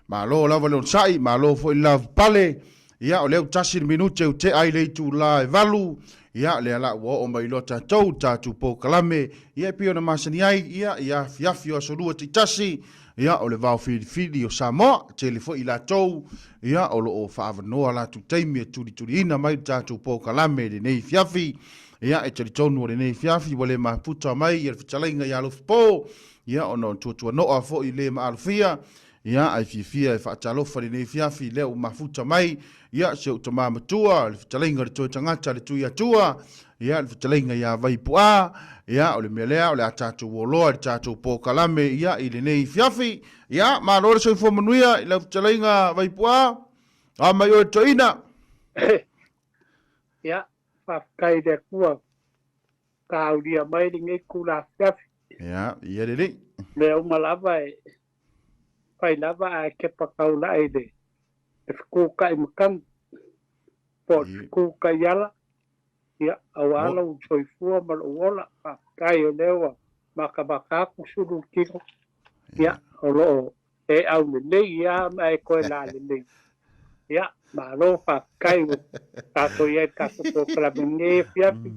Malo lava le onosai, malo foi le lavapapale. Ia, o lea ua tasi le minute ua tea ai le itula e 8. Ia, lea la ua oo mai loa tatou i le tatou polokalame, ia e pei ona masani ai, ia, i afiafi o Aso Lua taitasi, ia, o le vao filifili o Samoa. E tele foi i latou, ia, o lo o faaavanoa latou taimi e tulituliina mai le tatou polokalame i lenei afiafi. Ia, e talitonu o lenei afiafi ua le mafuta mai ia le fetalaiga ia Alofipo, ia, ona o le tuatuanoa foi le maalofia, ia, ae fiafia e faatalofa i lenei afiafi lea ua mafuta mai, ia, si ou tama matua, le fetalaiga i le toe tagata le Tuiatua, ia, le fetalaiga ia Vaipuaa, ia, o le mea lea o le a tatou o loa i le tatou polokalame, ia, i lenei afiafi. Ia, malo le soifua manuia i lau fetalaiga Vaipuaa, a mai oe toeaina. Ia, faafetai i le Atua ka aulia mai lenei itula afiafi. Ia, ia lelei. Mea uma lava e fai lava ae kepa taulai i le fetutai matagi po o le fetutai ala, ia, aua lou soifua ma lou ola. Faafetai o lea ua matamata atu sulu le tino, ia, o lo o e aulelei lava ma e toe lalelei. Ia, malo faafetai ua tatou i ai i le tatou polokalame i lenei afiafi.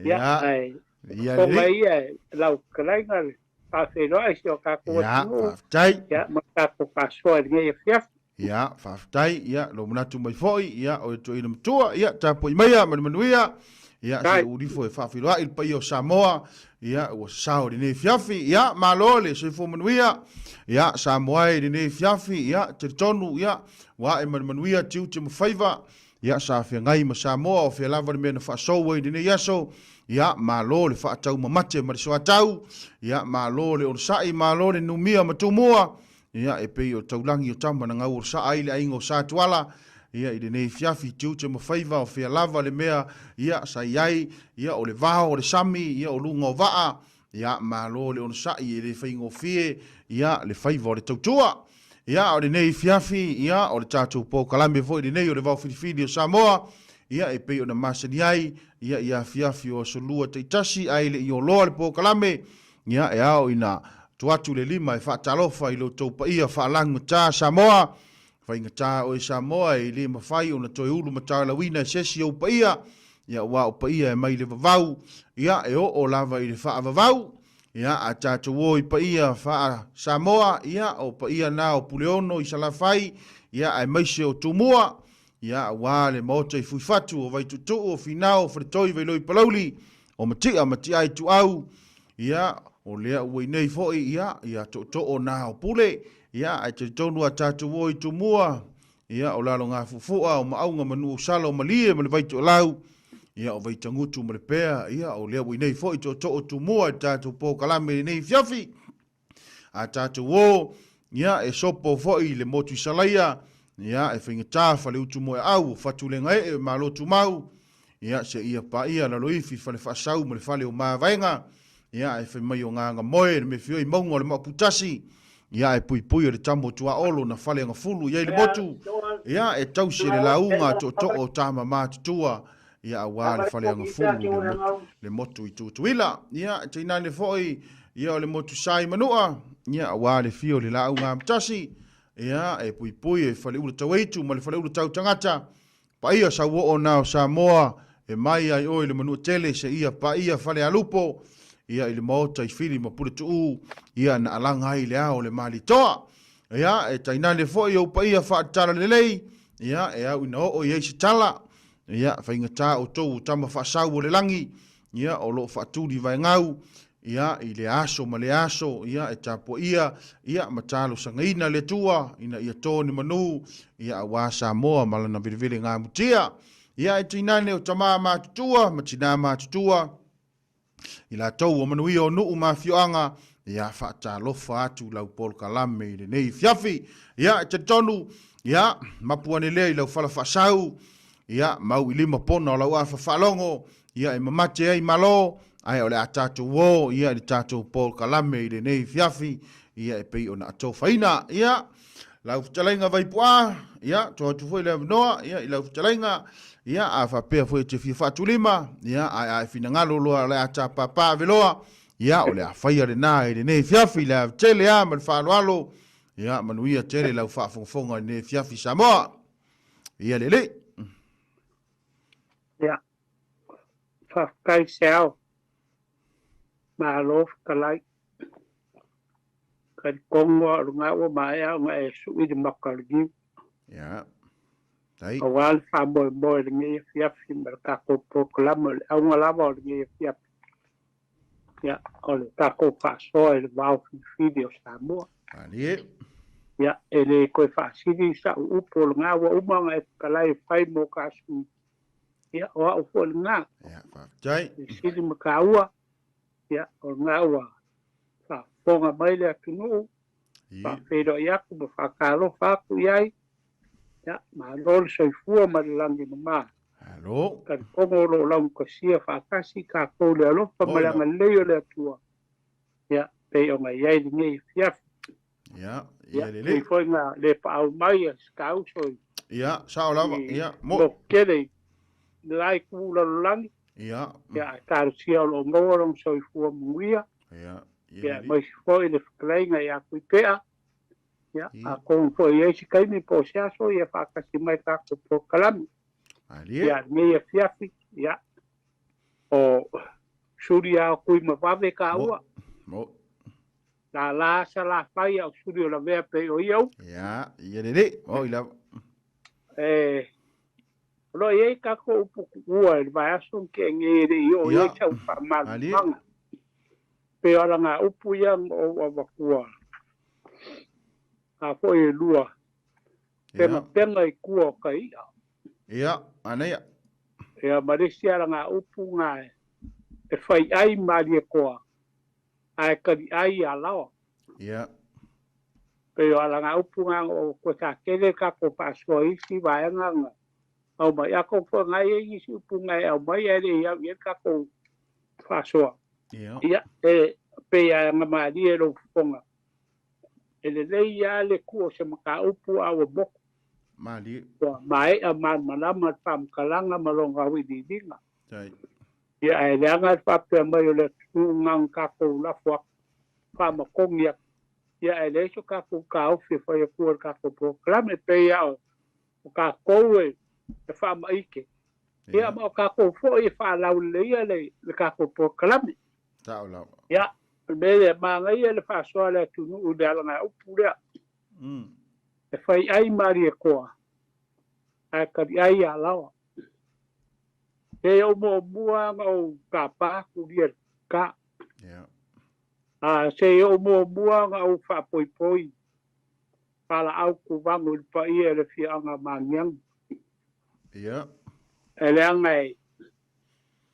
Ia, ae fofoga ia e lau fetalaiga le faafeiloai i si o tatou atunuu. Ia, ma tatou faasoa i lenei afiafi. Ia, faafetai, ia, lou manatu mai foi, ia, o le toeaina matua, ia, tapuai maia ma le manuia, ia, se i ou ulifo e faafeiloai le paia o Samoa, ia, ua sasao i lenei afiafi, ia, malo le soifua manuia, ia, Samoa e i lenei afiafi, ia, talitonu, ia, ua ae ma le manuia tiute ma faiva, ia, sa feagai ma Samoa, o fea lava le mea na faasou ai i lenei aso, ia, malo le faataumamate ma le soatau, ia, malo le onosai, malo le numia ma Tumua, Ia, e pei o taulagi o tama na gauosaa ai le aiga o Satuala, ia, i lenei afiafi, tiute ma faiva, o fea lava le mea, ia, sa i ai, ia, o le vao o le sami, ia, o luga o vaa, ia, malo le onosai, e le faigofie, ia, le faiva o le tautua. Ia, o lenei afiafi, ia, o le tatou polokalame foi lenei o le Vao Filifili o Samoa, ia, e pei ona masani ai, ia, i afiafi o aso Lua taitasi, ae le i oloa le polokalame, Ia, e ao ina tuu atu le lima e faatalofa i lo outou paia faalagugata Samoa. Faigata oe Samoa e le mafai ona toe ulu matalauina e se isi ou paia, ia aua o paia e mai le vavau, ia e oo lava i le faavavau. Ia, a tatou o i paia faa-Samoa, ia o paia na o Puleono i Salafai, ia aemaise o Tumua, ia aua le Maota i Fuifatu, o Vaituutuu, o Finao, o Faletoi, Vailoi, Palauli, O Mati'a ma Ti'aitu'au, ia, o lea ua i nei foi, ia, ia tootoo na o Pule, ia, ae talitonu a tatou o i Tumua, ia, o Lalogafu'afu'a, o Maauga ma Nu'uausala, o Malie ma le Vaitoelau, ia, o Vaitagutu ma Lepea, ia, o lea ua i nei foi tootoo Tumua i le tatou polokalame i lenei afiafi. A tatou o, ia, e sopo foi i le motu i Salaia, ia, e faigata Faleutu Moeau, o Fatulegaee, o Malotumau, ia, seia paia Laloifi, Falefaasau ma le Fale o Mavaega, ia, ae fai mai o Gagamoe, le mefioi mauga o le Maoputasi, ia, ae puipui o le tama o Tuaolo na Faleagafulu i ai le motu, ia, e tausi e le lauga a tootoo o tama matutua, ia aua le Faleagafulu le motu, le motu i Tutuila. Ia, tainane foi, ia o le motu sa i Manua, ia aua le fio o le laau Amatasi, ia e puipui e Faleula Tauaitu ma le Faleula Tautagata, paia sauoo na o Samoa, e mai ai oe i le Manuatele seia paia Falealupo, ia i le Maota i Fili ma Puletuu, ia na alaga ai le ao o le Malitoa. Ia, e tainane foi ou paia faatalalelei, ia e au ina oo i ai se tala, Ia, faigata outou o tama faasau o le lagi, ia, o lo o faatuli vaegau, ia, i lea aso ma lea aso, ia, e tapuaia, ia, ma talosagaina le Atua, ina ia to ni manu, ia, aua Samoa ma lana velevele gamutia. Ia, e tinane o tama matutua ma tina matutua, I latou ua manuia o nuu ma afioaga, ia faatalofa atu lau polokalame i lenei afiafi. Ia, e talitonu, ia, mapu ane lea i lau fala faasau, ia, mau i lima pona o lau afa faalogo, ia, e mamate ai malo, ae o le a tatou o, ia, i le tatou polokalame i lenei afiafi, ia, e pei ona atofaina. Ia, Lau fetalaiga Vaipuaa, ia, tuu atu foi le avanoa, ia, i lau fetalaiga, ia, a faapea foi e te fia faatulima, ia, ae a e finagalo loa o le a tapapa aveloa, ia, o le a faia lena i lenei afiafi, le ave tele lava ma le faaaloalo, Ia, manuia tele lau faafogafoga i lenei afiafi Samoa. Ia lelei. Ia, faafetai Seao. Malo fetalai. Talitonu lava o lena ua maea ona e sui le mata o le niu. Ia. Tai. Aua le faamoemoe i lenei afiafi ma le tatou polokalame o le auga lava o lenei afiafi. Ia, o le tatou faasoa i le vao filifili o Samoa. Malie. Ia, e le toe faasili sa'u upu o lena ua uma ona e fetalai e fai mo ta sui. Ia, o a'u foi lena. Ia, faafetai. E sili ma taua, ia, o lena ua faafofoga mai le atunuu, faafeiloai atu ma faatalofa atu i ai. Ia, malo le soifua ma le lagi mama. Malo. Talitonu o lo o laugatasia faatasi tatou i le alofa ma le agalelei o le Atua, ia, pei ona i ai lenei afiafi. Ia, ia Ia, lelei. pei foi na le paau mai a si tauso i, Ia, sao lava. i Ia, mo. motu tele i le la itu o lalolagi, Ia. ia, ae talosia o lo o maua lona soifua manuia, Ia, ia ia, lelei. aemaise foi le fetalaiga ia Tuipea, ia, Ia. atonu foi e i ai se taimi po o se aso, ia faatasi mai tatou polokalame. Malie. Ia, lenei afiafi, ia, o suli lava o Tuimavave taua. Mo. Mo. Lala Salafai a o suli o Lavea pei o ia upu. Ia, ia lelei. Oi lava. E, o lo o i ai tatou upu tuua i le vaiaso na tea nei e le i oo i ai sau faamalamalamaga. Pei o alaga upu ia na ou avatua a foi e lua, penapena i tua o ka i'a. Ia, manaia. Ia, ma le isi alaga upu na e fai ai malie koa, ae tali'ai iā laoa. Ia. Pei o alagaupu na o koe sa tele tatou faasoa i isi vaega na aumai. Atonu foi o na e i ai nisi upu na e aumai ae le i au i ai le tatou faasoa. Ia. Ia, e pei a agamalie lou fofoga. E lelei lava le tuu o se mataupu a ua motu. Malie. Ua maea malamalama le faamatalaga ma lona auiliiliga. Tai. Ia, ae leaga le faapea mai o le atunuu na ona tatou lafo atu, faamatogi atu. Ia, ae leai so tatou taofi e fai atua i le tatou polokalame. E pei lava o tatou e faamaite, ia, ma o tatou foi e faalauleleia le tatou polokalame. Sao lava. Ia, o le mea lea, manaia le faasoa a le atunuu i le alagaupu lea. E fai ai Malietoa, ae taliai ia Laoa. E ou muamua na ou tapa atu lia le ka. Yeah. A se ou muamua na ou faapoipoi palaau kuvago i le paia i le afioaga o Magiagi. Yeah. E leaga e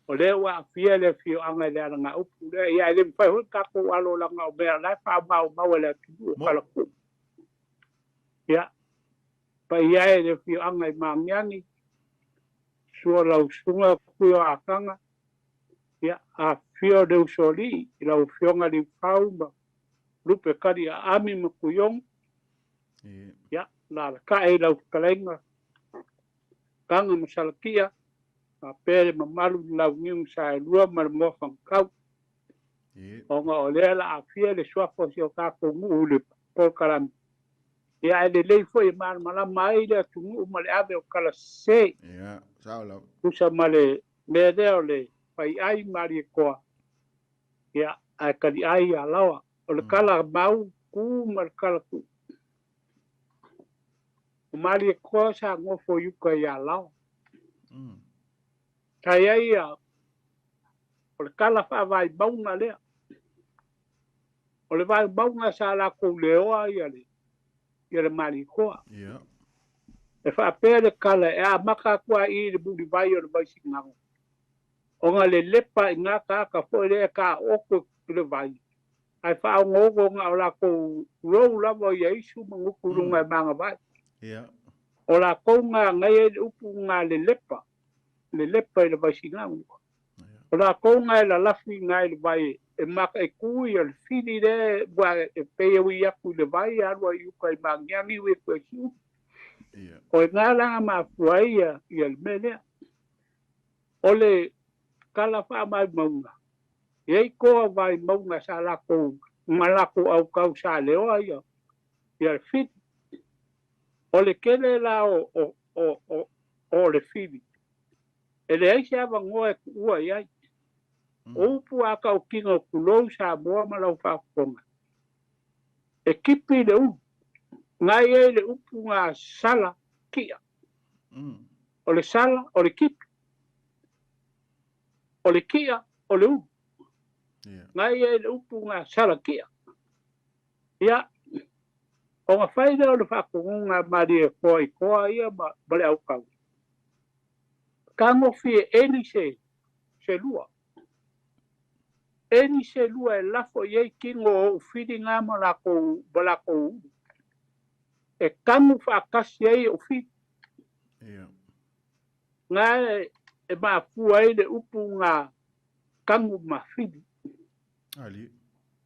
o lea ua aafia le afioaga i le alagaupu lea, ia e le mafai foi tatou alo leaga o mea o la e faamaumau e le atunuu o Kalakuu. Ia, paia e le afioaga i Magiagi, sua lau susuga Kui o Akaga, ia, afifio le Usoalii i lau Afioga Liufau ma Lupe Kali Aami ma Kuiogo, ia, alalatai i lau fetalaiga Kaga ma Salakia, faapea le mamalu i le Launiu na Saelua ma le Moafagatau, ona o lea la aafia le suafa o si o tatou nuu i le polokalame. Ia, ae lelei foi e malamalama ai le atunuu ma le ave o tala sese. Ia, sao lava. Tusa ma le mea lea o le fai'ai Malietoa, ia, ae tali'ai ia Laoa. O le tala mau ku ma le tala ku'u. O Malietoa sa nofo i uka i Alaoa. Sa i ai ia, o le tala faavaimauga lea. O le vaimauga sa latou leoa ia le, ia le Malietoa. Yeah. E faapea le tala e amata atu lava i i le mulivai o le Vaisigano, ona lelepa i na tagata foi lea e taooto i le vai, ae faaogoogo na o latou rou lava o ia isu ma gutu i luga e magavai. Yeah. O latou na agaia ai le upu na lelepa, lelepa i le Vaisigano. O latou na e lalafi i na i le vai e mataitu ia le fili lea ua e pei e ui atu i le vai alu ai i uka i Magiagi ui atu ai i Siumu. Yeah. O i na la na mafua ai ia, ia le mea lea. O le tala faamaumauga, e i ai toa vaimauga sa latou, ma latou autau sa leoa ia, Ia le fili. O le tele la o, o, o, o, o le fili, e leai se avanoa e tuua i ai. O upu a tautino tulou Samoa ma lau faafofoga, e tipi le ulu, na i ai le upu na sala kia. O le sala, o le tipi. O le kia, o le ulu. Na i ai le upu na sala kia. Ia, ona fai lea o le faatonuga a Malietoa i toa ia ma, ma le aukau. Tagofi e eli se, se lua. Eli se lua e lafo i ai tino o ou filiga ma lakou, ma lakou ulu. E tanu faatasi ai ou fili. Ia. Na e, e mafua ai le upu na tanu ma fili. Ali.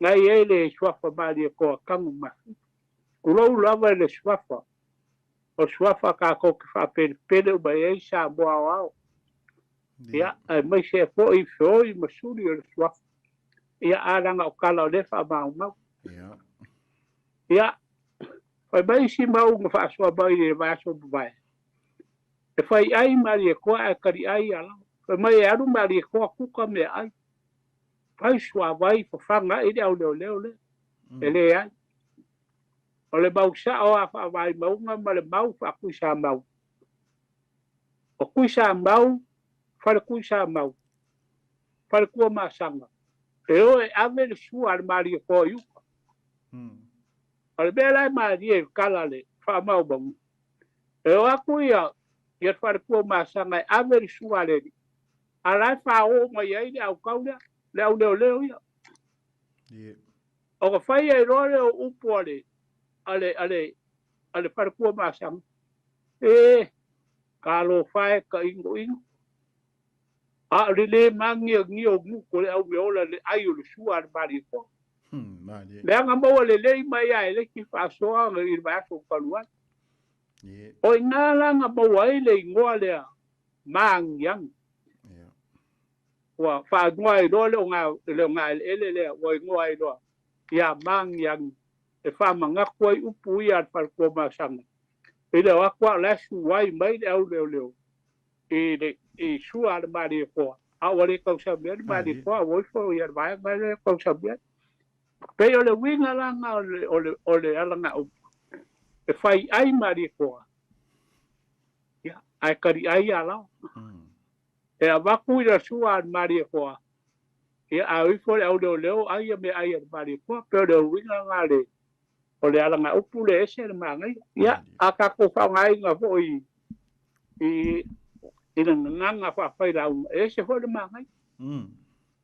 Na i ai le suafa Malietoa tanu ma fili. Tulou lava i le suafa. O suafa tatou te faapelepele uma i ai Samoa aoao. Ia, aemaise foi feoi ma suli o le suafa. Ia, a leaga o tala o lea e faamaumau. Ia. Ia, fai mai isi mau na faasoa mai i le vaiaso ua mavae. E fai ai Malietoa ae taliai ia lao. Fai mai e alu Malietoa kuka meaai. Fai suavai fafaga ai le auleoleo lea. E leai. O le mau sao a faavaimauga ma le mau faakuisamau. O Kuisamau, fale Kuisamau, fale Tuamasaga, e o e ave le sua a le Malietoa i uka. O le mea la e malie i le tala a le faamaumauga, e o atu ia le fale Tuamasaga e ave le sua a le alii, a la e faaoo mai ai le aukau lea, le auleoleo ia. Ona fai ai loa lea o upu a le, a le, a le, a le faletua masaga, E, talofa e ka inoino, a o le lē magiagia o gutu o le aumeola le ai o le sua a le Malietoa. Leaga maua lelei mai a e le isi faasoa i le vaiaso talu ai. O i ina la na maua ai le igoa lea Magiagi. Ua faaigoa ai loa le ogaeleele lea, ua igoa ai loa ia Magiagi e faamanatu ai upu ia a le faletua masaga. I le o atu a o la e suai mai le auleoleo i le i sua a le Malietoa, a ua le tausami ai le Malietoa, a ua ifo ia le vaega lea e tausami ai. Pei o le uiga la na o le, o le, o le alagaupu e fai ai Malietoa, ia, ae taliai ia lao. E avatu i le sua a le Malietoa, ia, a o ifo le auleoleo ai ia meaai a le Malietoa. Pei o le uiga na le, o le alagaupu le ese le manaia. Ia, a tatou faaaogaina foi i, i le gagana faafailauga, e ese foi le manaia.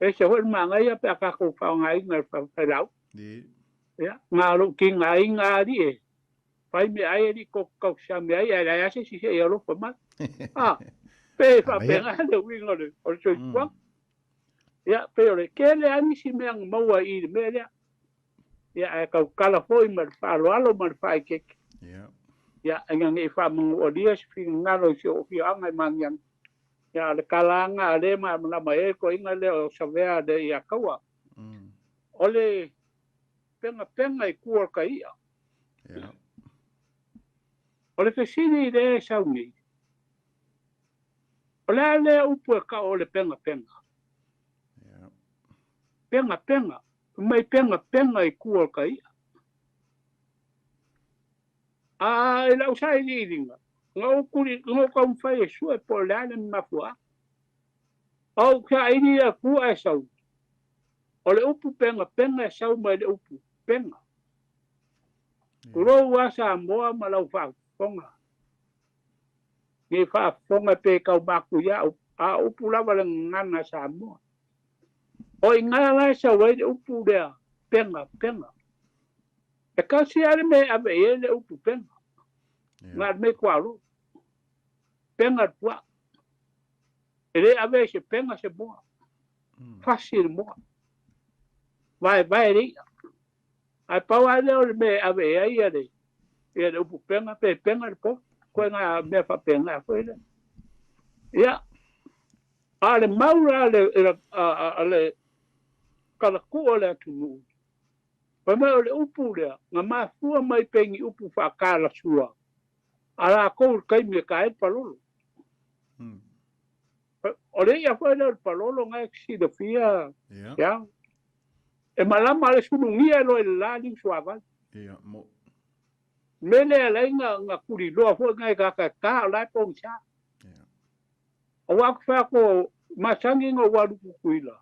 E ese foi le manaia pe a tatou faaaogaina i le faafailauga. Ia, na o lou tigaina alii e fai meaai alii tou te tausami ai, ae leai lava se isi se i alofa mai. A, pe faapena le uiga o le, o le soifuaga. Ia, pei o le tele lava nisi mea na maua i i le mea lea. Ia, ae tautala foi ma le faaaloalo ma le faaeteete. Ia, ina ne i faamanualia se finagalo i si ou afioaga i Magiagi. Ia, a o le tala lava lena a le malamalama ai le toeaina lea o Savea le ia Taua. O le penapena i tua o le tai'a. O le fesili lea e sau nei, o le a lea upu e tau o le penapena? Penapena, mai penapena i tua o le tai'a. A i lau sailiiliga, na ou tuli, na ou taumafai e sue po o le a le mafuaaga. Ou saili le Atua e sau, o le upu penapena e sau mai le upu pena. Tulou a Samoa ma lau faafofoga. Nei faafofoga pe tau matuia upu, a o upu lava le gagana a Samoa. O i ina la e sau ai le upu lea pena pena. E tasi lava le mea e ave i ai le upu pena. Na o le mea tuaolo. Pena le puaa. E le ave ai se pena se moa. Fasi le moa. Vaevae le i'a. Ae pau lava lea o le mea e ave i ai ia le, ia le upu pena, pe pena le povi. Koe ngā mea faapena foi lea. Ia, a le mau la a le, a, a, a le kalakua o le atunuu, Fai mai o le upu lea, na mafua mai pei ni upu faatalasua a lakou i le taimi e ta ai le palolo. O le i'a foi lea o le palolo na e te silafia, ia. E malama le sulugia e loa i le la liu suavai. Ia, mo. Mea lea e alai na, na tuliloa foi nai tagata e ta o la e pogisa. Ia. Aua ou te fai atu, masani na ou alu i Tutuila.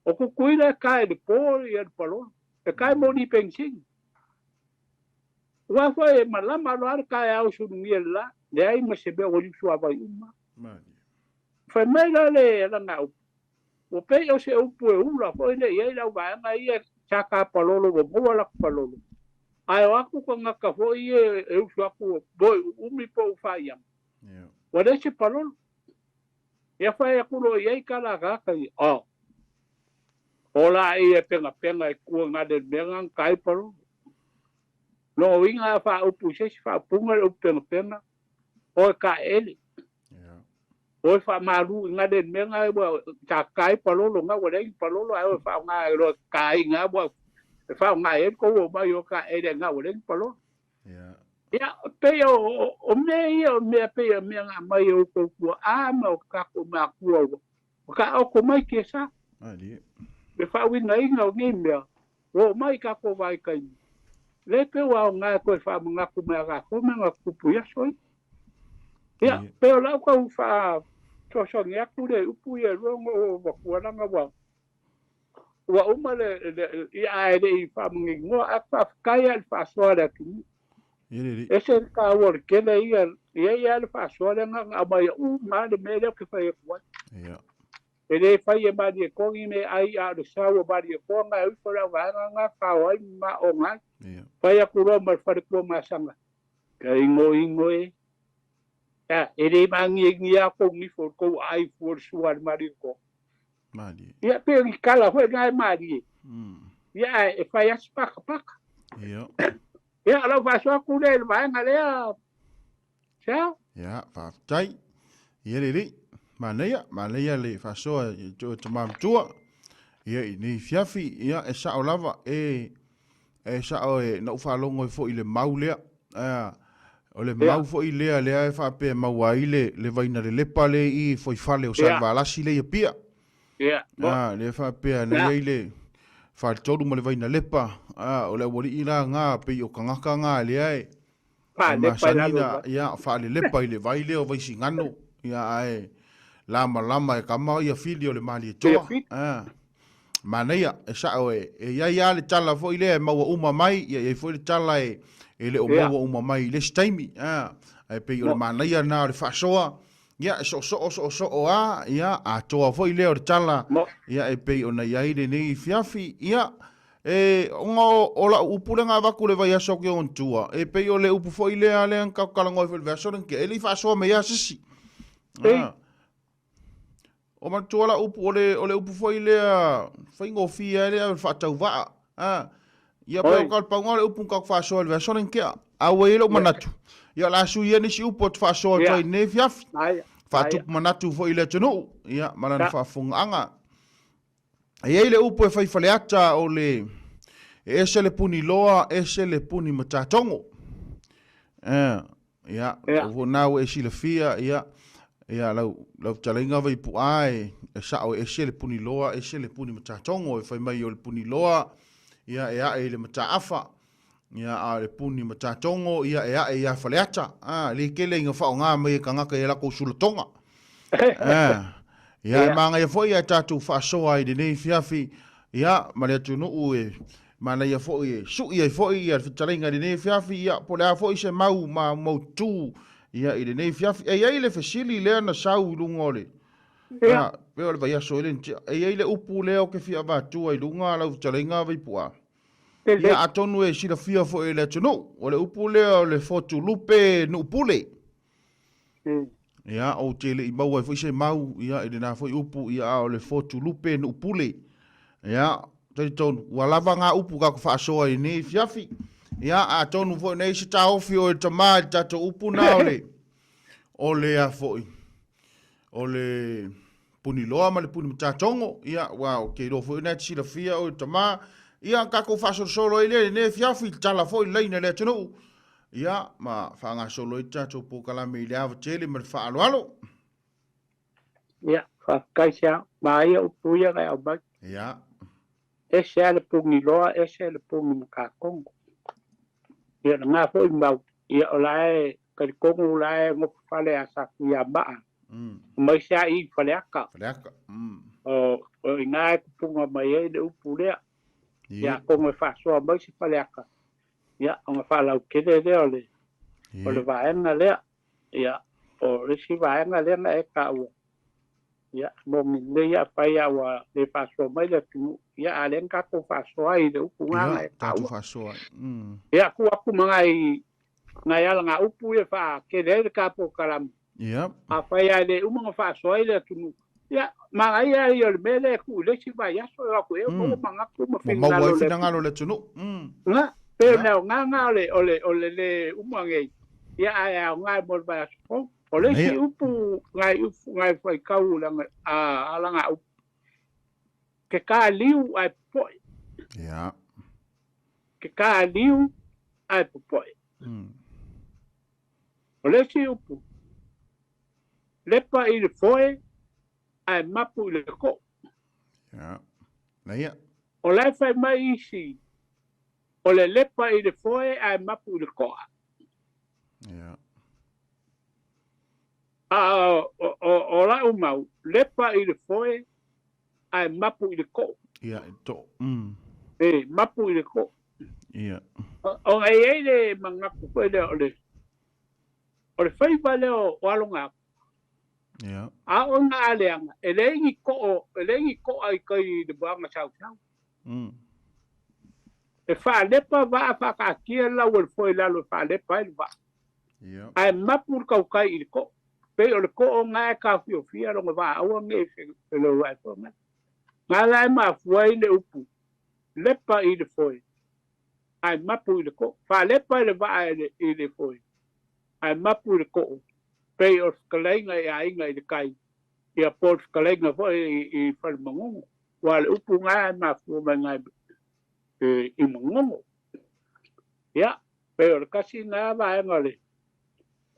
O Tutuila e ta i le po ia le palolo. E ta i moni penisini. Aua foi e malama loa le taeao sulugia i le la, leai ma se mea ua liu suavai uma. Malie. Fai mai la le lana upu, Ua pei o se upu e ula foi lea i ai le auvaega ia sa ta palolo ua maua latou palolo, ae o atu tagata foi ia e usu atu moe uumi po o faiaga, ua leai se palolo. Ia fai atu loa i ai tala a tagata ia, Oh, ola ia e penapena e tua gale i le mea lena na ta ai palolo. Lona uiga a faaupu i se isi faaupuga le upu penapena, o e taeele. Oi faamalu i gale mea na ua tata ai palolo na ua leai ni palolo ae oi faaaoga e loa ta ai na ua e faaaoga ai le tou omai o taele na ua leai ni palolo. Ia pei o mea ia o mea pei o mea na aumai e outou tuaa ma o tatou matua ua taoto mai tiasa. Le faauigaina o nei mea ua oo mai i tatou vaitaimi, lea pei ua aoga e toe faamanatu mai a tatou mea na tutupu i aso ia. Ia, pei o lau tau faasoasoani atu lea i upu ia e lua ona ou avatua leaga ua ua uma le, le ia ae le i faamaninoa, ae faafetai lava i le faasoa a le atunuu. Ese le taua o le tele ia, e i ai lava le faasoa lea na ona aumai uma lava le mea lea ou te fai atu ai. E le fai e Malietoa ni meaai a o le sau o Malietoa na e uso le auvaega na kao ai ma maoga ai. Fai atu loa ma le faletuamasaga, Ka ingoingo e. A, e le magiagia a kou nifo i kou aai fua le sua a le Malietoa. Malie. Ia, pei o ni tala foi na e malie. Ia, ae e fai lava si pakapaka. Ia. Ia, o lau faasoa atu lea i le vaega lea, Ciao. Ia, faafetai. Ia lelei. Manaia, manaia le faasoa i te oe tama matua. Ia, i nei fiafi, ia, e sao lava, e, e sao e, na ou faalogo ai foi i le mau lea. A, o le mau foi lea, lea e faapea e maua ai le, le vaina lelepa lea i i Foifale o Salevalasi lea i Apia. Ia. A, lea e faapea na i ai le faletolu ma le vaina lepa. A, o le aualii la nga, pei o tagata nga lea e, E masani na, ia, faalelepa i le vai lea o Vaisigano, ia, ae lamalama e kama ia fili o le Malietoa. A, manaia, e sao e, e i ai lava le tala foi lea e maua uma mai, ia, e i ai foi le tala e, e le o maua uma mai i le isi taimi. A, ae pei o le manaia lena o le faasoa, ia, e soosoo soosoo lava, ia, atoa foi lea o le tala, ia, e pei ona i ai lenei afiafi, ia, E, ona o, o lau upu lea na avatu i le vaiaso atu i ona tua, e pei o le upu foi lea lea na tatou talanoa ai foi i le vaiaso lea na tea, e le i faasoa mai lava se isi. Ei. Ah. O manatua lau upu, o le, o le upu foi lea faigofie ai lea o le faatauvaa. Ah. Ia pei o Oi. ka pauga o le upu na tatou faasoa i le vaiaso lea na tea. A ua i ai lou manatu, ia o le a sui ia nisi upu ou te faasoa atu ai i lenei afiafi. Aia. Aia. Faatupu manatu foi i le atunuu, ia, ma lana Sa. faafofogaaga. E i ai le upu e fai Faleata o le e ese le puni loa, ese le puni matatogo. Eh, ia, Ia. o na ua e silafia, ia, ia lau, lau fetalaiga Vaipu'a e, e sa'o e ese le puni loa, ese le puni matatogo. E fai mai o le puni loa, ia, e a'e i le mataafa, ia, a o le puni matatogo, ia, e a'e iā Faleata. Ah, le tele ina faaaoga mai e tagata i a latou sulatoga. Ah, ia, e manaia foi ae tatou faasoa ai i lenei afiafi, ia, ma le atunuu e manaia foi e sui ai foi ia le fetalaiga i lenei afiafi, ia, po o le a foi se mau ma mautu, ia, i lenei afiafi. E i ai le fesili lea na sau i luga o le, Ia. ah, pei o le vaiaso ea lea na tea. E i ai le upu lea ou te fia avatua i luga lau fetalaiga Vaipu'a. Ia, atonu e silafia foi e le atunuu, o le upu lea o le fotu lupe nuu pule. Ia, ou te le i maua ai foi se mau, ia, i lena foi upu, ia, a o le fotu lupe nuu pule. Ia, talitonu, ua lava ngā upu ka faasoa i lenei afiafi. Ia, atonu foi nei se taofi o e tama i le tatou upu na o le, o le a foi, o le puni loa ma le puni matatogo, ia, aua ou te iloa foi o lena e te silafia oe tama, Ia, tatou faasolosolo ai lea i lenei afiafi, tala foi le laina i le atunuu, ia, ma faagasolo ai le tatou polokalame i le ava tele ma le faaaloalo. Ia, faafetai se ao. Manaia upu ia na e aumai. Ia. Ese lava le pugiloa, ese le pugi matakogo. Ia, lena foi mau, ia o la e talitonu o la e nofo fale a Satuiamaa, aemaise lava i i Faleata. Faleata. O, o i ina e tupuga mai ai le upu lea. Ia, atonu e faasoa mai se Faleata, ia, ona faalautele lea o le, o le vaega lea. Ia, o le isi vaega lea na e taua, ia, moni lelei afai lava ua le faasoa mai le atunuu, ia, a o lea na tatou faasoa ai i le upu lena na e taua. Faasoa ai. Ia, tuu atu ma nai, nai alagaupu ia e faatele ai le ta polokalame. Ia. Afai lava e le uma ona faasoa ai le atunuu, ia, manaia ia o le mea lea e tuu i le isi vaiaso e o atu i ai ua maua manatu ma finagalo o le atunuu. Finagalo o le atunuu. Na, pei o le aoga lena o le, o le, o le le uma nei, ia ae aoga mo le vaiaso fou. O le isi upu, nai upu, nai faitau langa, a, alagaupu, ke ka liu ae popoe. Ia. Ke ka liu ae popoe. O le isi upu, lepa i le foe ae mapu i le koo. Ia. Na ia. O la e fai mai isi, o le lepa i le foe ae mapu i le koa. Ia. A o, o, o lau mau, lepa i le foe ae mapu i le koo. Ia, i too. E, mapu i le koo. Ia. O, e i ai le manatu foi lea o le, o le faiva lea o aloga. Ia. A o na aleaga, e leai ni koo, e leai ni koa i tai i le moana sausau. E faalepa vaa faakaatia lau o le foe i lalo e faalepa ai le vaa. Ia. Ae mapu le tautai i le koo. Pei o le koo na e taofiofia lona vaa aua ne i felouai foi mai. Na la e mafua ai le upu, lepa i le foe, ae mapu i le koo. Faalepa i le vaa i le foe, ae mapu i le koo. Pei o le fetalaiga i aiga i le tai, ia po o le fetalaiga foi i Falemagogo. Aua o le upu na e mafua mai na i Magogo. Ia, pei o le tasi na vaega o le,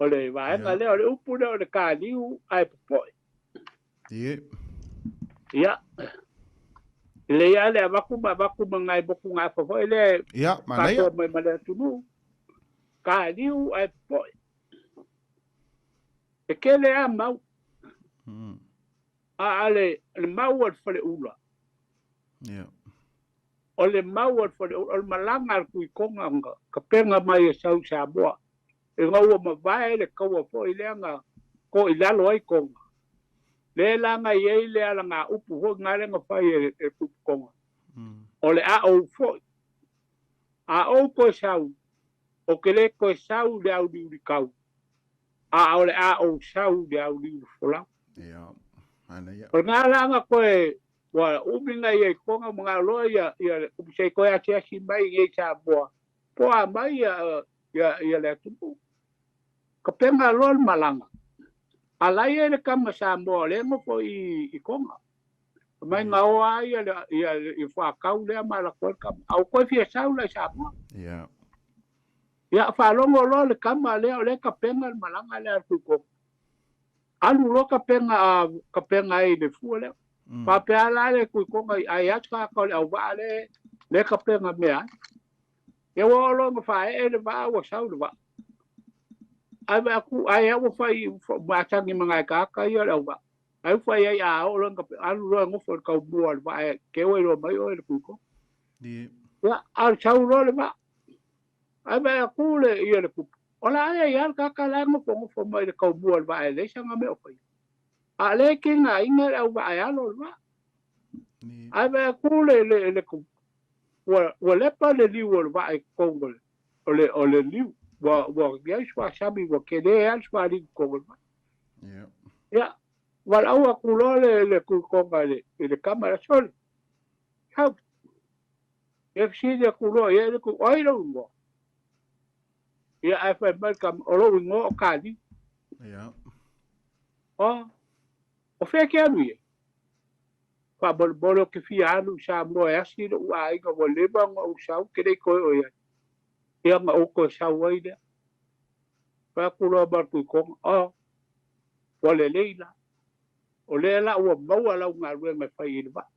o le vaega lea, o le upu lea o le kaliu ae popoe. Ie. Ia, lelei lava le avatu ma avatu ma nai motugaafa foi lea Ia, manaia. faasoa mai ma le atunuu. Kaliu ae popoe. E tele lava mau. A o le, le mau a le faleula. Ia. O le mau a le faleula, o le malaga a le Tuitoga na tapena mai e sau i Samoa. Ina ua mavae le taua foi lea na toilalo ai Toga. Lea la na i ai le alagaupu foi na lea na fai e le Tuitoga. O le a ou foi. A ou toe sau, o te le toe sau i le auliulikau, a o le a ou sau i le auliulifolau. Ia, manaia. O lena la na toe, ua umi na i ai Toga ma galoa ia, ia le se i toe asiasi mai i nei i Samoa, po a mai ia, ia, ia le atunuu. Kapega loa le malaga. A la e i ai le tama Samoa o lea e nofo i, i Toga. Mai na o lava ia le, ia, ia fuakau lea ma alu atu ai le tama. A ua toe fia sau la i Samoa. Ia. Ia, faalogo loa le tama lea o lea e tapena le malaga lea a le Tuitoga. Alu loa tapena, tapena ai i le fua lea. Faapea la le Tuitoga i ai atu tagata o le auvaa lea, lea e tapena mea ai. Ia ua oo loa ina faaee le vaa ua sau le vaa. Ae vaai atu, ai ua fai masani ma nai tagata ia o le auvaa. Ai ua fai ai a oo loa ina alu loa e nofo i le taumua o le vaa e te o ai loa mai oe le Tuitoga. Ia, a sau loa le vaa. Ae vaai atu le ia le kupu, o la e i ai lava le tagata la e nofonofo mai i le taumua o le vaa e leai sana mea o faia. A o lea e tigaina le auvaa e alo le vaa. Ae vaai atu le, le, le kupu, ua, ua lepa le liu o le vaa i totonu o le, o le, o le liu. Ua, ua i ai se suasami, ua tele lava le sualiu i totonu o le vaa. Ia, valaau atu loa le, le Tuitoga i le, i le tama, sole, sau. Ia fesili atu loa i ai le tu, o ai lou igoa? Ia ae fai mai le tama, o lou igoa o Kaliu. Ia. O, o fea e te alu i ai? Faamolemole ou te fia alu i Samoa e asi lo'u aiga ua leva ona ou sau ou te le i toe oo i ai. Ia ona ou toe sau ai lea. Fai atu loa ma le Tuitoga, Oh, ua lelei la. O lea la ua maua lau galuega e fai i le vaa.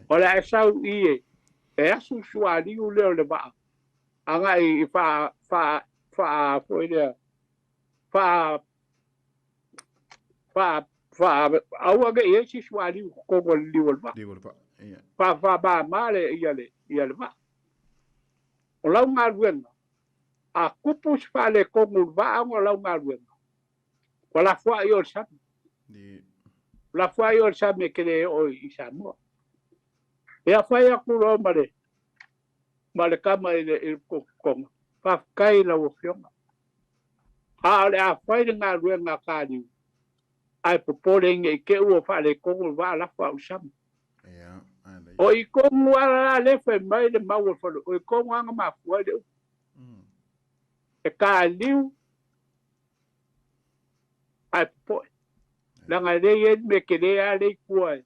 O le a e sau i i e asu le sualiu lea o le vaa agai i faa, faa, faa foi lea, faa, faa, faa, aua ne i ai se sualiu i totonu o le liu o le vaa. Liu o le vaa, ia. Faa, faamama le, ia le, ia le vaa. O lau galuega, a tupu se faaletonu i le vaa ona o lau galuega, ua lafoai oe i le sami. Ua lafoai oe i le sami e te le oo i Samoa. Ia fai atu loa ma le, ma le tama i le, i le totoga, faafetai i lau Afioga. A o le a fai le galuega a Kaliu, ae popole ne i te i ua faaletonu le vaa lafo au i le sami. O i tonu lava la lea fai mai le mau o le fale, o i tonu lava na mafua ai le upu. E Kaliu ae popoe. Leaga e le i ai le mea tele lava lea i tua e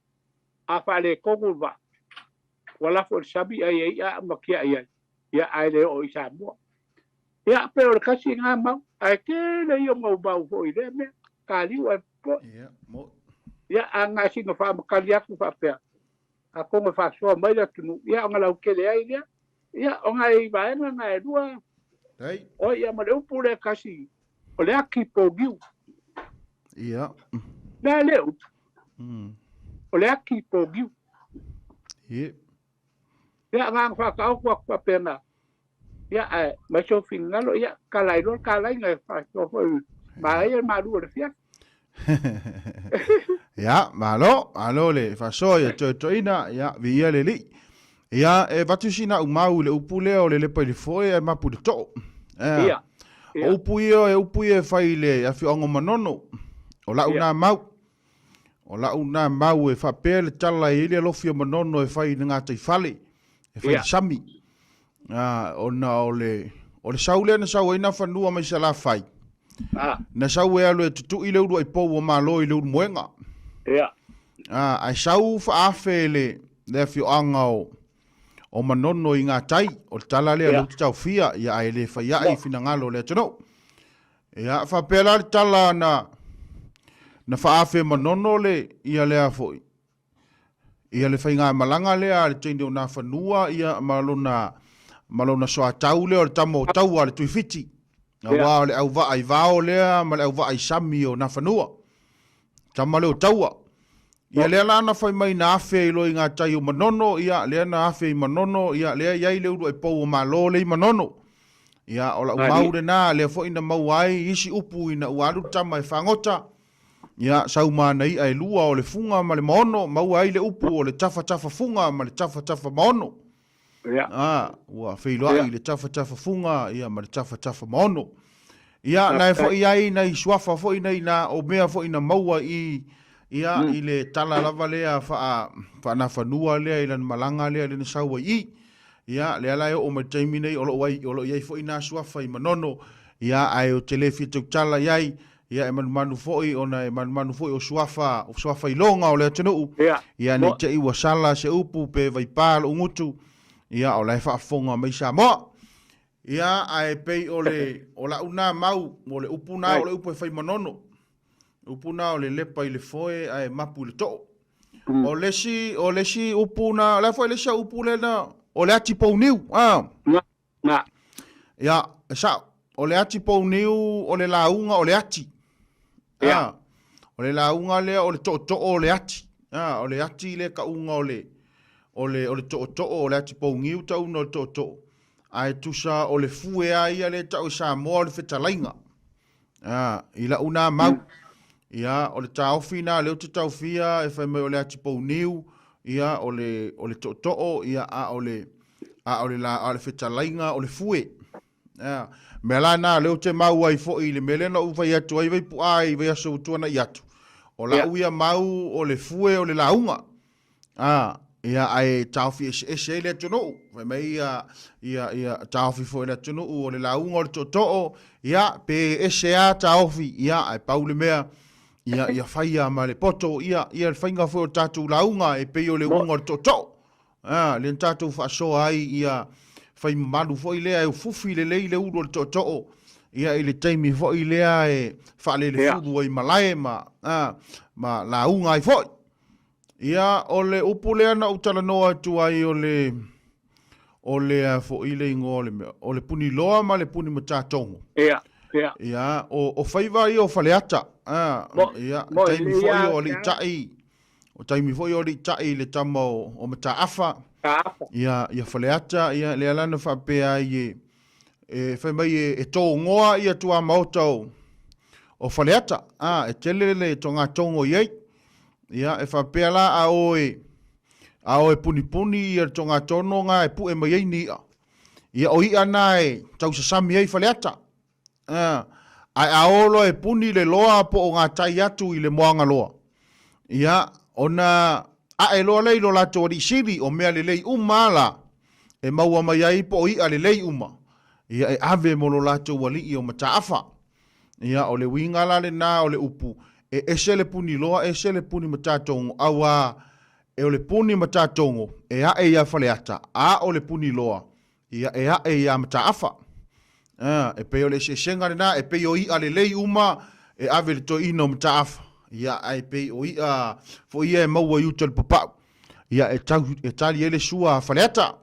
a faaletonu le vaa, ua lafo i le sami ai e i'a ma tia'i ai, ia ae le oo i Samoa. Ia, pei o le tasi lena mau, ae tele ia o mau mau foi i lea mea, taliu ae popoe. Ia, a na sina faamatali atu faapea, atonu e faasoa mai le atunuu, ia ona lautele ai lea. Ia, o nai vaega na e lua, o ia ma le upu lea e tasi, o le ati pogiu. Ia. Lea le upu. O le ati pogiu. Ia. Ia, na ona faataoto atu faapena. Ia, ae mai sou finagalo, ia, tala ai loa le talaiga e faasoa foi manaia le malu o le afiafi. Ia, malo, malo le faasoa ia toetoina, ia, viia le Alii. Ia, e avatu sina au mau i le upu lea o le lepa i le foe ae mapu i le too. Ia. Ia. O upu ia, e upu ia e fai i le afioaga o Manono. O lau na mau. O lau na mau e faapea le tala e i ai le alofi o Manono e fai i le gataifale, e fai i le sami. Ona o le, o le sau lea na sau ai Nafanua mai Salafai, na sau e alu e tutui le uluai pou o Malo i le Ulumoega. Ae sau faaafe le, le afioaga o, o Manono i gatai, o le tala lea lea ou te taofia, ia ae le fai ai finagalo o le atunuu. Ia, faapea la le tala na, na faaafe Manono le, ia lea foi, ia le faigamalaga lea a le teine o Nafanua ia ma lona, ma lona soatau lea o le tama o Taua a le Tuifiti. Aua o le auvaa i vao lea ma le auvaa i sami o Nafanua. Tama lea o Taua. Ia lea la na fai mai na afe ai loa i gatai o Manono, ia lea na afe i Manono, ia lea i ai le uluai pou o Malo lea i Manono. Ia o lau mau lena, lea foi na maua ai isi upu ina ua alu le tama e fagota, ia sau ma ana i'a e lua o le fuga ma le maono, maua ai le upu o le tafatafa fuga ma le tafatafa maono. A, ua feiloai le tafatafa fuga ia ma le tafatafa maono. Ia, na e foi ai nai suafa foi nei na o mea foi na maua i ia i le tala lava lea faa faanafanua lea i lana malaga lea lea na sau ai i. Ia, lea la e oo mai le taimi nei o lo o ai o lo o i ai foi na suafa i Manono, ia ae ou te le fia tautala i ai, ia e manumanu foi ona e manumanu foi o suafa o suafa iloga o le atunuu, ia ne i te i ua sala se upu pe vaipā lou gutu, ia o la e faafofoga mai Samoa. Ia, ae pei o le, o lau na mau, o le upu na, o le upu e fai Manono. Upu na o le lepa i le foe ae mapu i le too. O le isi, o le isi upu na, o le a foi le isi au upu lea na, o le ati pouniu, a. Na. Ia, e sao. O le ati pouniu, o le lauga o le ati. Ia. O le lauga lea o le tootoo o le ati. A, o le ati le tauga o le, o le, o le tootoo, o le ati pouniu tauga o le tootoo. Ae tusa o le fue a ia lea e tau e Samoa o le fetalaiga. A, i lau nā mau. Ia, o le taofi nā lea ou te taofia e fai mai o le ati pouniu, ia, o le, o le tootoo, ia, a o le, a o le la, a o le fetalaiga o le fue. A, mea la nā lea ou te mau ai foi i le mea lea na ou fai atu ai Vaipu'a i vaiaso ua tuana'i atu. O lau ia mau o le fue o le lauga. A, ia, ae taofi eseese ai le atunuu. Fai mai ia, ia, ia, taofi foi le atunuu o le lauga o le tootoo, ia, pe ese lava taofi, ia, ae pau le mea, Ia, ia faia ma le poto, ia, ia le faiga foi o tatou lauga e pei o le uga o le tootoo. A, lea na tatou faasoa ai ia fai mamalu foi lea e ufufi lelei le ulu o le tootoo, ia i le taimi foi lea e faalelefulu ai malae ma, a, ma lauga ai foi. Ia, o le upu lea na ou talanoa atu ai o le, o le a foi le igoa o le mea, o le puniloa ma le punimatatogo. Ia, ia. Ia, o faiva ia o Faleata. A, Mo, ia, mo, taimi ia, foi o ia. Aliitai, o taimi foi o Aliitai le tama o Mataafa. Mataafa. Ia, ia Faleata, ia, lea la na faapea ai e, e fai mai e togoa ia tuamaota o Faleata. A, e tele le togatogo i ai. Ia, e faapea la a o e, a o e punipuni ia le togatono ga e pue mai ai ni i'a. Ia, o i'a na e tausasami ai Faleata. A, ae a o loa e puni le loa po o gatai atu i le moaga loa, ia, ona ae loa lea i lo latou alii sili, o mea lelei uma a la e maua mai ai po o i'a lelei uma, ia, e ave mo lo latou alii o Mataafa. Ia, o le uiga la lena o le upu, e ese le puni loa, ese le puni matatogo, auā e o le puni matatogo e ae iā Faleata, a o le puni loa, ia, e ae iā Mataafa. A, e pei o le eseesega lena, e pei o i'a lelei uma e ave i le toeaina o Mataafa, ia, ae pei o i'a foi ia e maua i uta i le papau, ia, e tau, e tali ai le sua a Faleata.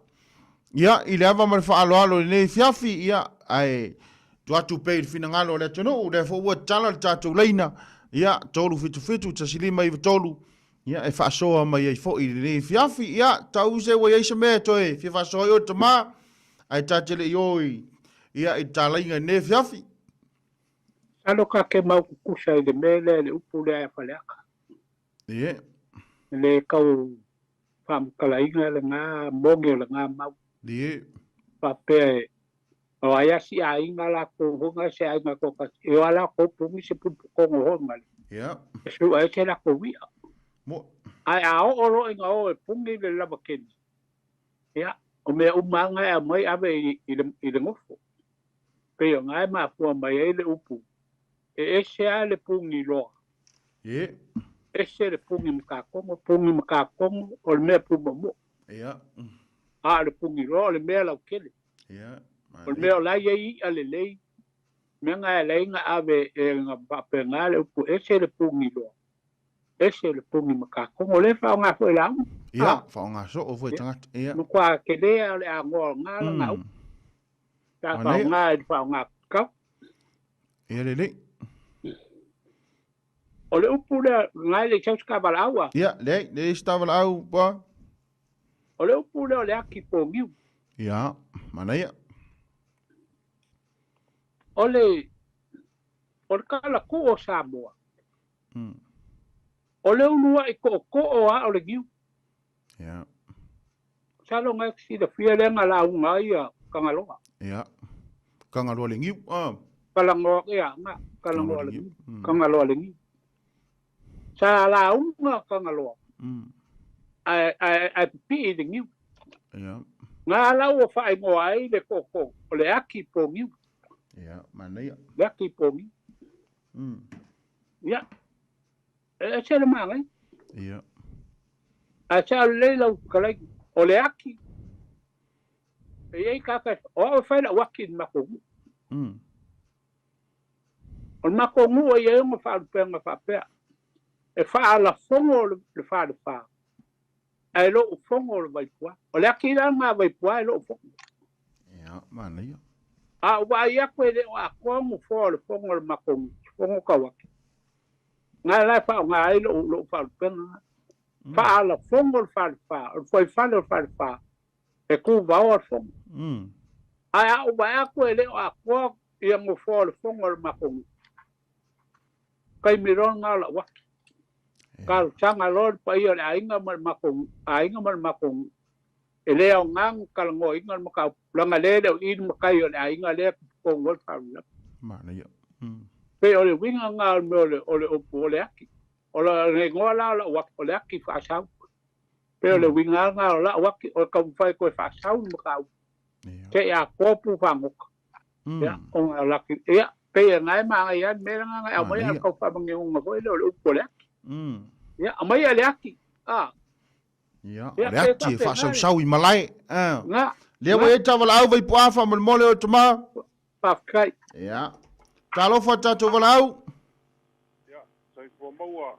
Ia, i le ava ma le faaaloalo i lenei afiafi, ia, ae tuu atu pea i le finagalo o le atunuu, lea foi ua tatala le tatou laina, ia, 377 1593, ia, e faasoa mai ai foi i lenei afiafi. Ia, tau se ua i ai se mea e toe fia faasoa ai oe tama, ae ta te le i o i, ia, i le talaiga i lenei afiafi. Masalo ka ke mau kukusa i le mea lea i le upu lea e Faleata. Ie. E le tau faamatalaina lena moni o lena mau. Ie. Faapea e o ai a si aiga latou hoi na se aiga toatasi, e o a latou puni se puputogo hoi na le. Ia. E sua ai se latou i'a. Mo. Ae a oo loa ina o e puni le lavakeni, ia, o mea uma lava na e aumai ave i le, i le nofo. Pei o na e mafua mai ai le upu, e ese lava le puni loa. Ie. Ese le puni matatogo, puni matatogo o le mea pumoomoo. Ia. A o le puni loa o le mea lautele. Ia. O le mea o la e i ai i'a lelei, mea na e ala ai na ave e na faapena le upu ese le puni loa, ese le puni matatogo. O lea e faaaoga foi e lauga. Ia, faaaoga soo foi e tagata. Ia. Matua tele lava o le agoa o na lana upu. Sa faaaoga i le faaaoga tatau. Ia lelei. O le upu lea, na e le i sau se tavalaau a? Ia, leai, leai se tavalaau, pa. O le upu lea o le aki poniu. Ia, manaia. O le, o le kalakuu o Samoa, o le uluai tootoo lava o le niu. Ia. Masalo na e te silafia lea na lauga ai ia Tagaloa. Ia. Tagaloa le niu. Ah. Talanoa, ia, na, Tagaloa le niu. Tagaloa le niu. Sa lauga Tagaloa. Ae, ae, ae pipii i le niu. Ia. Nga la ua faaigoa ai le tootoo, o le aki poniu. Ia, manaia. Le aki poniu. Ia. E ese le manaia. Ia. Ae sao lelei lau fetalaiga, o le aki, e i ai tagata, o au e fai lau aki i le matou nuu. O le matou nuu e i ai ona faalupega faapea, e faalafogo le falefa, ae lou fogo le Vaipua. O le aki la lena a Vaipua e lou fogo. Ia, manaia. A ou vaai atu e le o atoa nofoa o le fogo o le matou nuu, fogo tauaki. Nga la e faaaoga ai lou faalupega lena. Faalafogo le falefa, o le fuaifale o le falefa, e tuvaoa le fogo. Ae a ou vaai atu e le o atoa ia nofoa o le fogo o le matou nuu, taimi loa lena o lau aki. Talosaga loa le paia o le aiga ma le matou aiga ma le matou nuu. E le aoga ona talanoaina le mataupu, leaga lea e le o i i le matai o le aiga lea e totonu ai le faalavelave. Manaia. Pei o le uiga lena o le mea o le upu o le aki. O le igoa la o lau aki, o le aki faasau. Pei o le uiga lena o lau aki, o le taumafai e toe faasau le mataupu, se i atoa pu fagota. Ia, ona o le aki, ia. Pei e na e maangai lava le mea lena na e aumaia a le tau faamageuga foi lea o le upu o le ati. Ia, aumaia le ati, a. Ia, o le ati e faasausau i malae. A. Lea ua i ai tavalaau Vaipuaa faamolemole oe tama. Faafetai. Ia. Talofa tatou valaau. Ia, soifua maua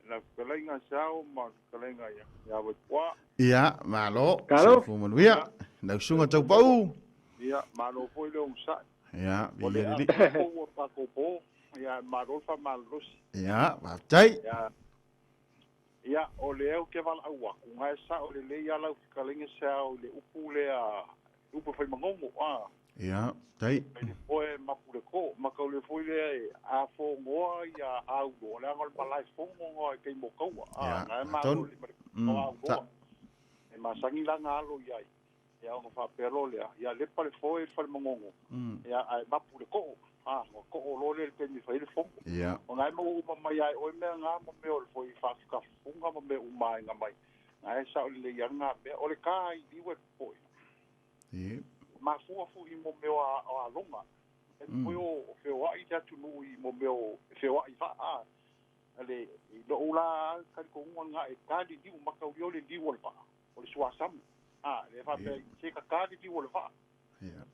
lau fetalaiga Sao ma le fetalaiga ia Vaipuaa. Ia, malo. Soifua manuia. Lau susuga Taupau. Ia, malo foi le onosai. Ia, O le viia lili. a ua tatou po, ia, malo le faamalolosi. Ia, faafetai. Ia, ia, o lea ou te valaau atu, na e sao lelei lava lau fetalaiga Sao i le upu lea, le upu e fai manono, a. Ia, tai. Mai le foe mapu le ko, ma kau le foi lea e a fogoa ia auloa, leaga o le malae fogo nga i taimi o taua, a, Ia, na e malo tonu. le ma le o auloa. E masani la na alo iai, ia ona faapea loa lea, ia lepa le foe i le fale manono, ia ae mapu le koo, a, ua koo loa lea i le taimi e fai ai le fono. Ia. O na e maua uma mai ia e oe mea na ma mea o le foi faafutafufuga ma mea uma ai na mai. Na e sao lelei lava na mea. O le ka i liu e popoe. Ia. Mafua foi i mo mea o aloga. E foi o feoai le atunuu i mo mea o feoai vaa. A le, i lou la talitonuga lena e ta le liu, mataulia o le liu o le vaa, o le suasami. A, le faapea, se ka ta le liu o le vaa.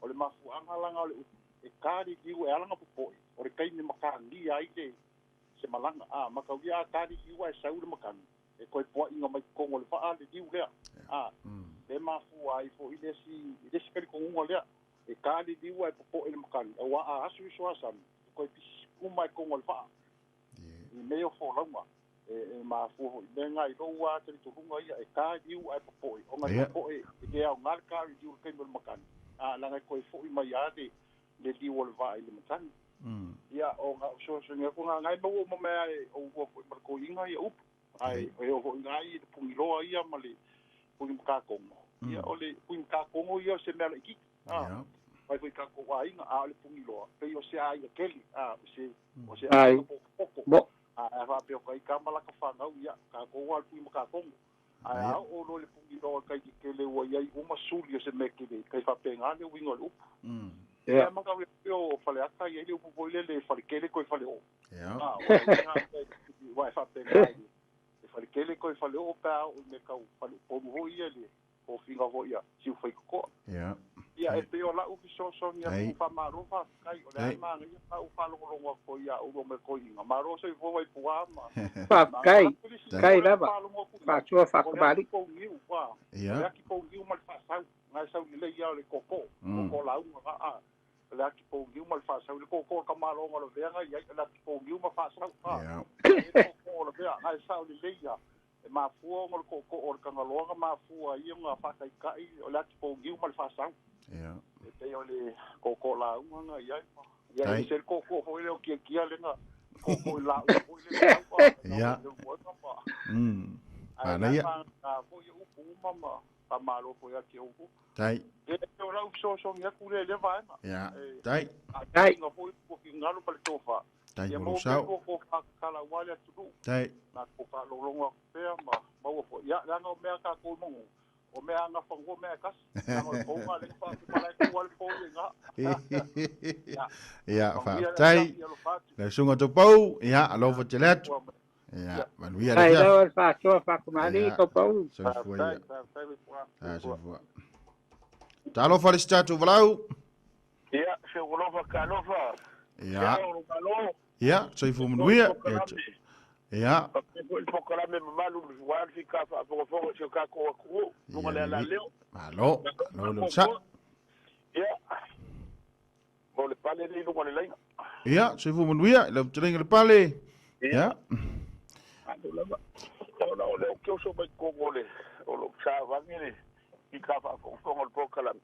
O le mafuaaga lana o le upu, e ta le liu e ala ona popoe, o le taimi e matagia ai le se malaga. A, mataulia a ta le liu ae sau le matagi, e toe puaiga mai totonu o le vaa le liu lea. A, le mafua ai foi le isi, le isi talitonuga lea, e ta le liu ae popoe le matagi, aua a asu i suasami, e toe pisisi uma i totonu o le vaa. I mea o folauga, e mafua foi mea nga i lou lava talitonuga ia, e ta liu ae popoe, ona e popoe e le aoga le ta liu i le taimi o le matagi, a leaga e toe foi mai lava le liu o le vaa i le matagi. Ia, o na fesoasoani atu na, na e maua uma mai lava e oulua foi ma le toeaina ia upu, ae e oo foi i ina i le pugiloa ia ma le puni matakogo. Ia, o le puni matakogo ia o se mea laitiiti, a, fai foi i tatou aiga, a o le pugiloa, pei o se aiga tele, a, o se O se Ai. aiga potopoto. Mo. A e faapea o ka ika ma laka fanau, ia, tatou lava o le puni matakogo. Ae a oo loa i le pugiloa i tai tetele ua i ai uma suli o se mea tele, tai faapena le uiga o le upu. Ia. Ia ma tau ia o Faleata i ai le upu foi lele e faletele toe faleoo. Ia. A, ua i ai na mea aua e faapena i le faletele toe faleoo pe a oo i mea tau faleupolu foi ia i le tofiga foi a Siufaitotoa. Ia. Ia, e pei o lau fesoasoani atu, Ei. faamalo faafetai, o le a Ei. manaia sa ou faalogologo atu foi ia oulua ma le toeaina. Malo soifua Vaipuaa ma Faafetai. ma Faafetai lava. faalogo atu i ai. Faasoa O le faakamalii. ati pouniu, a. O le Ia. ati pouniu ma le faasau, na e sau lelei lava o le koko, koko lauga na, a. O le ati pouniu ma le faasau, le koko o le tamaloga o le vea na i ai, o le ati pouniu ma faasau, a. Ia. E le koko o le vea, na e sao lelei lava. E mafua ona o le tootoo o le Tagaloa na mafua ai ona faataitai o le ati pouniu ma le faasau. Ia. E pei o le tootoo lauga na i ai. Ia, Tai. e ese le tootoo foi lea o Tiatia lea na tootoo i lauga foi lea na tau, a, Ia. le uaga ma. Ae Manaia. na na foi e upu uma ma faamalo foi ia te outou. Tai. E o lau fesoasoani atu lea i lea vaega. Ia. E, Tai. a Tai. tuuina foi ua finagalo ma le tofa. Tai Ia mo maua lou pea sao. lua tofa tatala aua le atunuu. Tai. Na tou faalogologo atu pea ma maua foi. Ia, leaga o mea a tatou i manu, o mea a gafanua mea e tasi. Leaga o le pouga lea na faatuma la e tu lava le pou i ina. Ia, Ia, manuia le faafetai. afiafi, alofa atu. Lau susuga Taupau, ia, alofa tele atu. Ua ma- Ia, Ia. manuia le Ai afiafi. lava le faasoa faakamalii Ia. Taupau. Soifua ia. Faafetai, faafetai Vaipuaa. Ah, Soifua. soifua. Talofa le isi tatou valaau. Ia, seugolofa talofa. Ia. Ia, o malo. Ia, soifua manuia. Ia, Polokalame. ia. Faapea foi le polokalame mamalu aua le fika faafogafoga i si o tatou atunuu, luga Ia le lelei. alaleo. Malo, malo le onosai. Ia, mo le pale lenei luga o le laina. Ia, soifua manuia i lau fetalaiga le pale. Ia. Malo lava. Ona o lea ou te oso mai totonu o le o lou savagi le fika faafogafoga o le polokalame.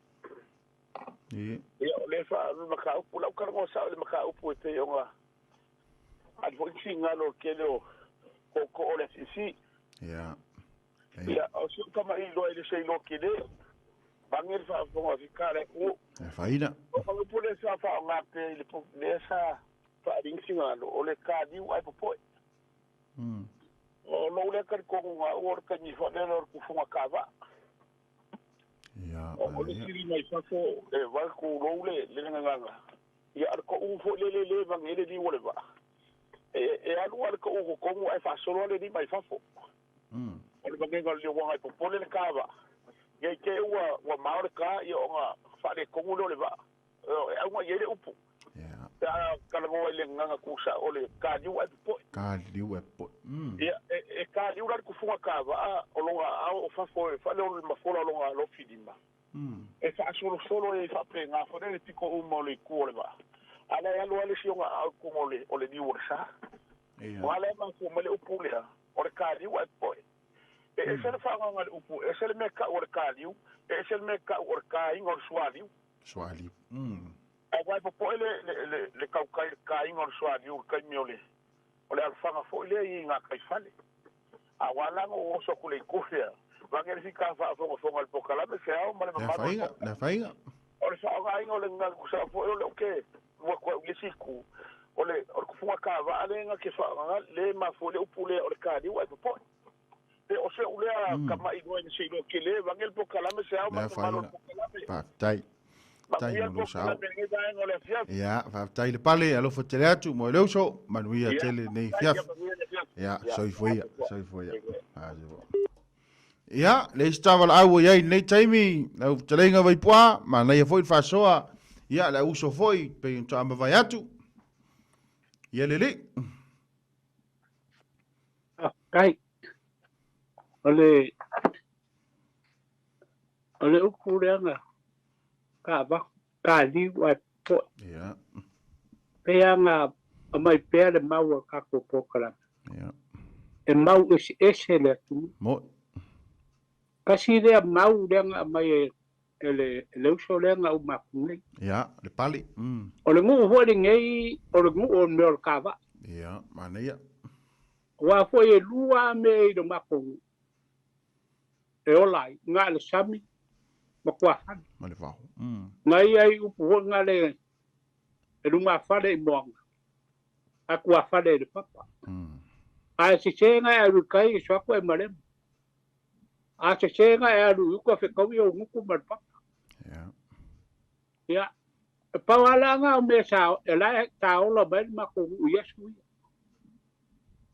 Ia. Ia, o lea e faaalu le mataupu, lau talanoa sao i le mataupu e pei ona alu foi le finagalo o le tele o tootoo o le asiasi. Ia. Ia, o si ou tamaʻiloa i le seiloa tele, mange le faafofoga a fika a le atunuu. E faina. O ka upu lea sa faaaoga pea i le lea sa faaali ni finagalo, o le kaliu ae popoe. O lou lea talitonuga au o le taimi foi lea o le tufuga kavaa. Ia, O le manaia. sili mai fafo e vae tulou le gagana. Ia, a o le toʻu foi lele le vage ai le liu o le vaa, e, e alu lava le toʻu i totonu ae faasolo lava le lima i fafo. O le vagega o le liu aua na e popole le ta vaa, ia i te i ua, ua mao le ta, ia ona faaletonu lea o le vaa. E auga i ai le upu. Pe a talanoa i le gagana tuusao o le taliu ae popoe. Taliu ae popoe. Ia, e taliu la le tufuga tavaa o lona aao o fafo e fale o le mafola o lona alofi lima. E faasolosolo ai faapena foi lea le pito uma o le itu o le vaa. A la e alu lava le isi ona aao i totonu o le liu o le sa. O a la e mafua mai le upu lea, o le taliu ae popoe. E ese le faagaga o le upu, e ese le mea tau o le taliu, e ese le mea tau o le taina o le sualiu. Sualiu. Aua e popoe le tautai i le taina o le sualiu i le taimi o le o le alofaga foi lea i gataifale. A ua ala ona ou oso atu i le itu lea, vaeane le fita faafogafoga i le polokalame se ao ma le mamalu o le Maota. Le faiga. O le faaaogaina o le gagana foi o lea ou te alu atu ai i le isi itu, o le tufuga tavaa lea na te faaaoga, lea e mafua ai le upu lea o le taliu ae popoe. Pe o se u lea tama'i iloa ina se iloa tele, vaeane le polokalame se ao ma le mamalu o le polokalame. Faafetai. Manuia le polokalame i lenei vaega o le afiafi. Ia, faafetai le pale, alofa tele atu mo le uso, manuia tele lenei afiafi. Ia, soifua ia, soifua ia. Ia, le isi tavalaau ua i ai i lenei taimi, lau fetalaiga Vaipua, manaia foi le faasoa, ia, le auuso foi, pei ona taamavae atu. Ia lelei. Faafetai. O le O le upu lea na ka avatu, ka liu ae popoe. Ia. Pei lava na aumai pea le mau a le tatou polokalame. Ia. E mau eseese le atunuu. Mo'i. Tasi lea mau lea na aumai e, e le, e le uso lea na uma atu nei. Ia, le pale. O le nuu foi lenei, o le nuu o le mea o le kava'a. Ia, manaia. Aua foi e lua mea i le matou nuu. e ola ai, na le sami ma tuafale. Ma le vaho. Na ia i upu foi na le e lumafale i moana, a tuafale i le papa. A e sese na e alu i kai e soako e malema. A sese na e alu i uka fekaui e unuku ma le papa. Ia, e pau lava la na o mea sa, e la e ta ola mai le matou nuu i aso ia.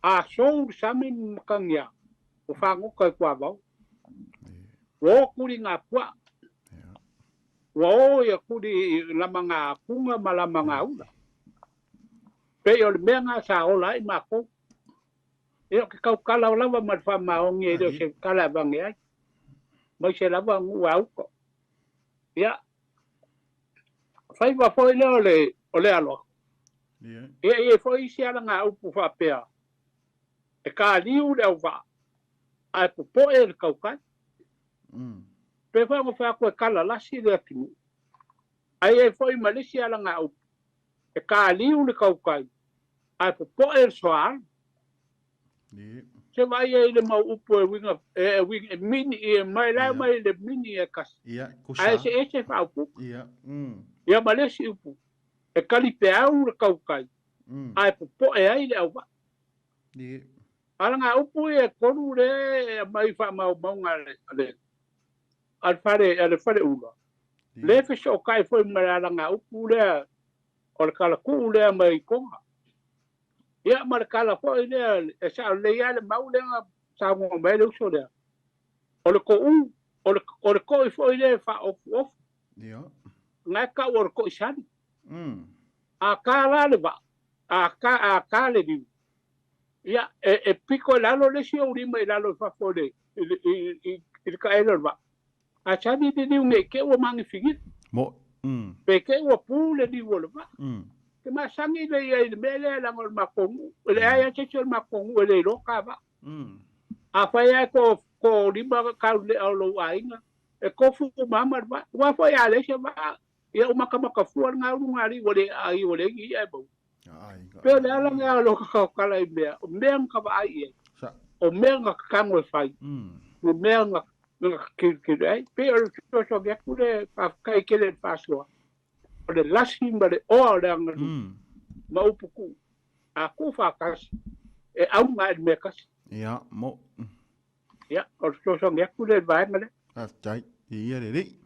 A sou le sami ma makagia, ua fagota i Tuavao. Ua o kuli ngā puaa. Ua o ia kuli i lama ngā kunga ma lama ngā ula. Pei o le mea ngā sa ola ai mākou. Ia o ke kaukala o lava ma le whaamaongi e le o se kala e vange ai. Mai se lava ngu a uka. Ia, whaiwa foi lea o le, o le aloa. Ia, e i ai foi isi alagaupu faapea, e kaliu le auvaa, ae popoe le kaukai. Pe foi ona fai atu e kalalasi le atunuu, ae i ai foi ma le isi alagaupu, e kaliu le kaukai, ae popoe le soaala. Se vaai ai i le mau upu e uiga, e uiga, e mini, e mai la mai le mini e kasi. Ae eseese faaupuga. Ia ma le isi upu, e kalipeau le kaukai, ae popoe ai le auvaa. A o ngā upu ia e tolu lea e aumai i faamaumauga a le, a le, a le fale, a le faleula, lea e fesootai foi ma le alagaupu lea o le talatuu lea mai Toga. Ia ma le tala foi lea e sao lelei lava le mau lea na saunoa mai ai le uso lea, o le toʻu, o le, o le toʻi foi lea e faaofuofu. Na e tau o le toʻi sali. A ta la le vaa, a ta, a ta le liu, ia, e, e pito i lalo le isi ou lima i lalo i fafo i le, i le, i, i, i le taele o le vaa. A sali le liu nei te ua magifigifi. Mo. Pe te ua pu le liu o le vaa. Ke masani le ia i le mea lea leaga o le matou nuu. E leai lava se isi o le matou nuu e le iloa ta vaa. A fai lava e ko, ko lima kau lea o lou aiga, e tofu uma lava ma le vaa. Aua foi a leai se vaa, ia ua makamaka fua le gaulu ga alii ua le ai ua leai ni i'a e maua. Pei o le ala lea o lou kakaokala i mea, o mea na ka vaai i ai, o mea na kakago e fai, o mea na na kilokilo ai. Pei o le fesoasoani atu lea, faafetai tele i le faasoa, o le lasi ma le oa o le aganuu ma upu kuu, a kuu faatasi, e auga i le mea tasi. Ia, mo. Ia, o le fesoasoani atu lea i le vaega lea. Faafetai. Ia lelei.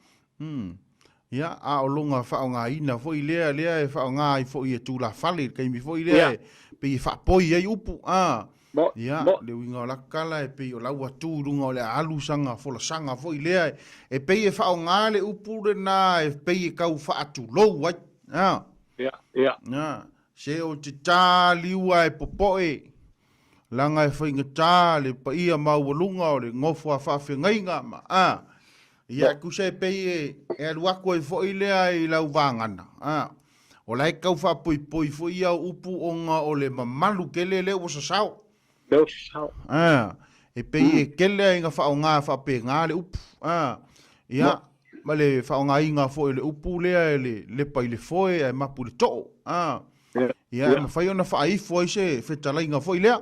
Ia, a o lona faaaogaina foi lea, lea e faaaoga ai foi e tulafale i le taimi foi lea e pei e faapoi ai upu, a. Ia, le uiga o la tala e pei o la ua tu i luga o le aalu sana folasaga foi lea, e pei e faaaoga le upu lena e pei e tau faatulou ai, a. A, se o te ta liua e popoe, leaga e faigata le paia maualuga o le nofo a faafeagaiga ma, a. Ia, tusa e pei e, e alu atu ai foi lea i lau vagana, a, o la e tau faapoipoi foi au upu ona o le mamalu tele lea ua sasao. Lea ua sasao. A, e pei e tele lava ina faaaoga faapena le upu, a, ia, ma le faaaogaina foi o le upu lea e le lepa i le foe ae mapu i le too, a, ia, e mafai ona faaifo ai se fetalaiga foi lea.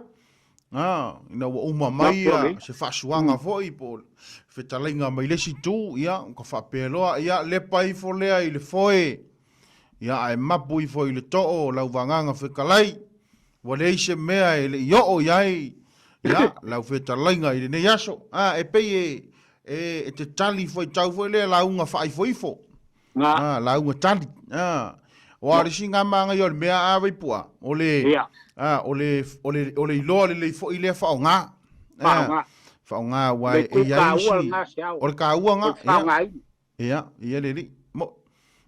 A, ina ua uma mai ia se faasuaga foi po o fetalaiga mai le isi itu, ia, ka faapea loa, ia, lepa ifo lea i le foe, ia, ae mapu ifo i le too o lau vagana fetalai, ua leai se mea e le i oo i ai, ia, lau fetalaiga i lenei aso. A, e pei e, e, e te tali fuaitau foi lea lauga faaifoifo. Nga. A, lauga tali. A, o a le isi nga manaia o le mea a Vaipua, o le, Ia. a, o le, o le, o le iloa lelei foi lea faaaoga. A, Faaaoga. faaaoga aua Le e itu i ai taua isi, lena se ao. o le taua O nga, le ia. faaaogaina. Ia, ia lelei. Mo,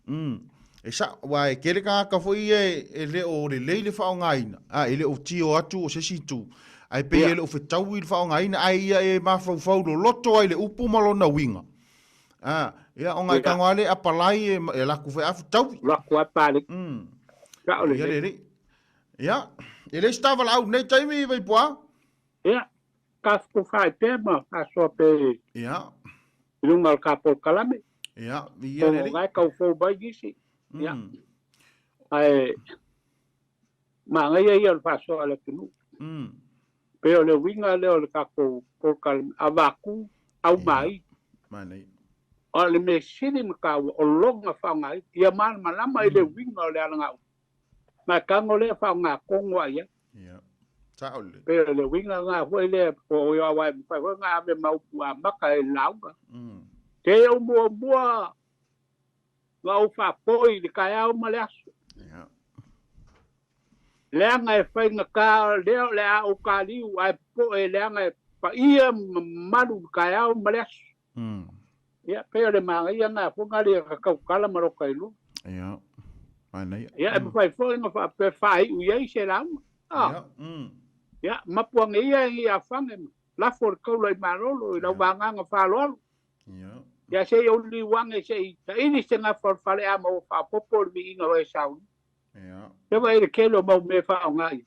mm, e sa, aua e tele tagata foi ia e, e le o lelei le faaaogaina, a, e le o tio atu o se isi itu, ae pei Ia. e le o fetaui le faaaogaina, ae ia e mafaufau loloto ai le upu ma lona uiga. A, ia, ona e tago lava lea e apalai e, e alu atu foi lava fetaui. Alu atu lava paleni. Sao Ia lelei. lelei. Ia, e leai se tavalaau i lenei taimi, Vaipuaa? Ia, tafutufa ai pea ma faasoa pea i Ia. luga o le ta polokalame. Ia, viia le O Alii. lena e tau fou mai nisi. Ia, ae manaia ia o le faasoa a le atunuu. Pei o le uiga lea o le tatou polokalame, avatu, aumai. Ia, manaia. O le mea sili ma taua, o lona faaaogaina, ia malamalama i le uiga o le alagaoa. Ma e tago lea faaaoga tonu lava i ai. Ia, sao lelei. Pei o le uiga lena foi lea, po o aua e mafai foi ona ave ma upu amata i le lauga. Te ou muamua na ou faapoi i le taeao ma le aso. Ia. Leaga e faigata lea o le a ou taliu ae popoe leaga e paia ma mamalu i le taeao ma le aso. Ia, pei o le manaia lena foi na le tautala ma lota iloa. Ia, manaia. Ia, e mafai foi ona faapea faaiu i ai se lauga. Ah. Ia, Ia, mapu ane ia i Afaga, lafo le taula i Malolo i lau vagana faaaloalo. Ia. Ia se i ou liu ane se i saili se gafa o le fale'a ma ua faaopoopo le viiga o Esau. Ia. Se vaai i le tele o mau mea e faaaoga i ai.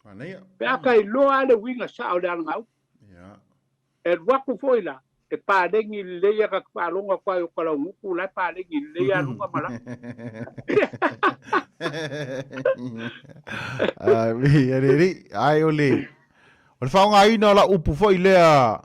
Manaia. Pe a ka iloa lava le uiga sao o le alagaula. Ia. E alu atu foi la, e paleni lelei a ka faalogo atu ai o Kalaugutu la e paleni lelei a luga ma lalo. Ai, le alii, ai o le, o le faaaogaina o lau upu foi lea,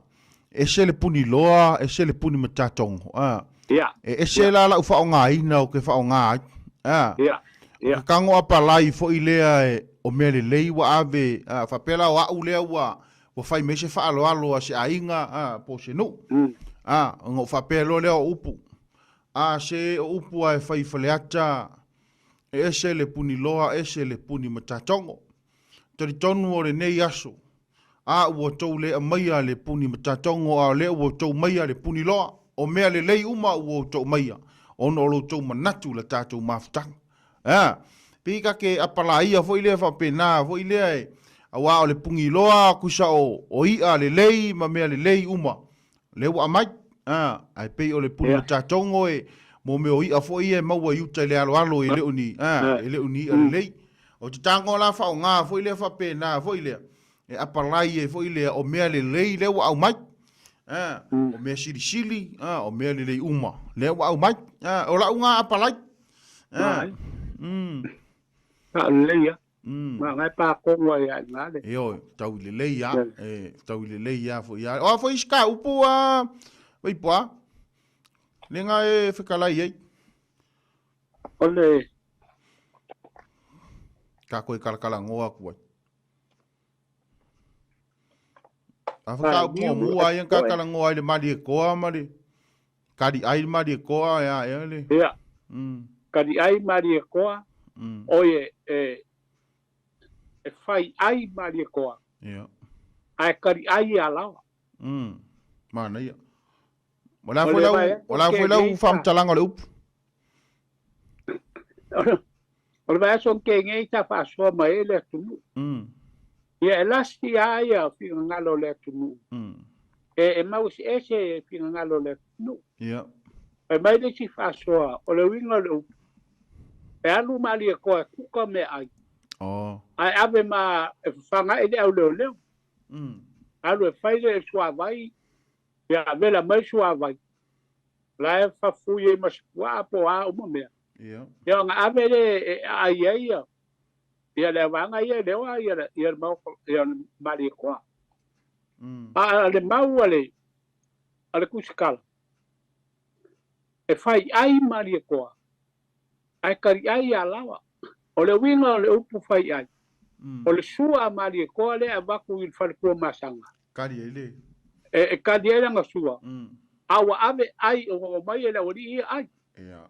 ese le puniloa, ese le puni matatogo. A, Ia. e ese la lau faaaogaina ou te faaaoga ai. A, Ia. Ia. o ke tago apalai foi lea e, o mea lelei ua ave, a, faapea la o au lea ua, ua fai mai se faaaloalo a se aiga, a, po o se nuu. A, ona ou faapea loa lea o upu, a, se o upu lava e fai i Faleata, e ese le puniloa, ese le puni matatogo. Talitonu o lenei aso, a ua outou le aumaia le puni matatogo a o lea ua outou aumaia le puniloa, o mea lelei uma ua outou aumaia, ona o lo outou manatu i la tatou mafutaga. A, pei ka te apalaia foi lea faapena foi lea e, aua o le puniloa kusa o, o i'a lelei ma mea lelei uma, lea ua aumai. A, ae pei o le puni matatogo e, mo mea o i'a foi ia e maua i uta i le aloalo e le o ni, a, e le o ni i'a lelei. O te tago la faaaoga foi lea faapena foi lea, e apalai ai foi lea o mea lelei lea ua aumai. A, o mea silisili, a, o mea lelei uma lea ua aumai. A, o lau ga apalai. A, Sao lelei a. Ma ngai pa kongo ai ai nga le. E oi, tau i lelei a, e tau i lelei a foi a. O a foi isi ka upu a, Vaipoa, le nga e fekalai ai. O le Ka koe kalakalanoa atu ai. A whakaupu o mua ai ka kalanoa ai le malie koa ma le Kali'ai le Malietoa e a ea le. Ia. Kali'ai Malietoa, oi e e fai'ai Malietoa. Ia. Ae kali'ai ia Alaoa. Manaia. O le a foi lau, o le a foi lau faamatalaga o le upu? O le vaiaso na tea nei sa faasoa mai ai le atunuu. Ia e lasi lava ia finagalo o le atunuu. E mau eseese finagalo o le atunuu. Ia. Fai mai le isi faasoa, o le uiga o le upu, e alu Malietoa e kuka meaai. Ae ave ma e fafaga'i le auleoleo. Alu e fai le suavai, ia vela mai le suavai. La e fafui ai ma se puaa po o a uma mea. Ia. Ia ona ave lea e aai ai ia ia le vaega ia e leoa ia le ia le maota ia le Malietoa. A o le mau a le a le tusitala, e fai ai Malietoa ae taliai ia Alaoa. O le uiga o le upu fai ai, o le sua a Malietoa lea e avatu i le faletuamasaga. Kali ai le. E kali ai lana sua, a ua ave ai ua omai e le aualii ia ai. Ia.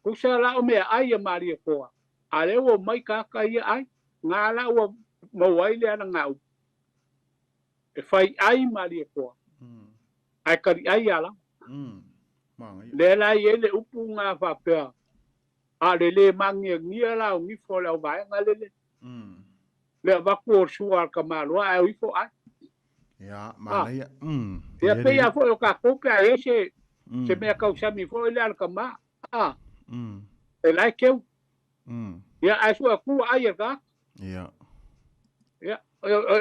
Tusa la o meaai a Malietoa, a lea ua omai tagata ia ai, na la ua maua ai le alagaupu e fai ai Malietoa, ae taliai ia Alaoa. Lea la e i ai le upu na faapea, a o le le magiagia la o nifo o le auvaega lele, le avatu o le sua a le tamaloa ae o ifo ai. Ia, manaia. Ia, pei lava foi o tatou pe a i ai se, se mea tausami foi lea a le tama, e la e keu. Ia, ae sue atu ua ai e le tagata. Ia. Ia,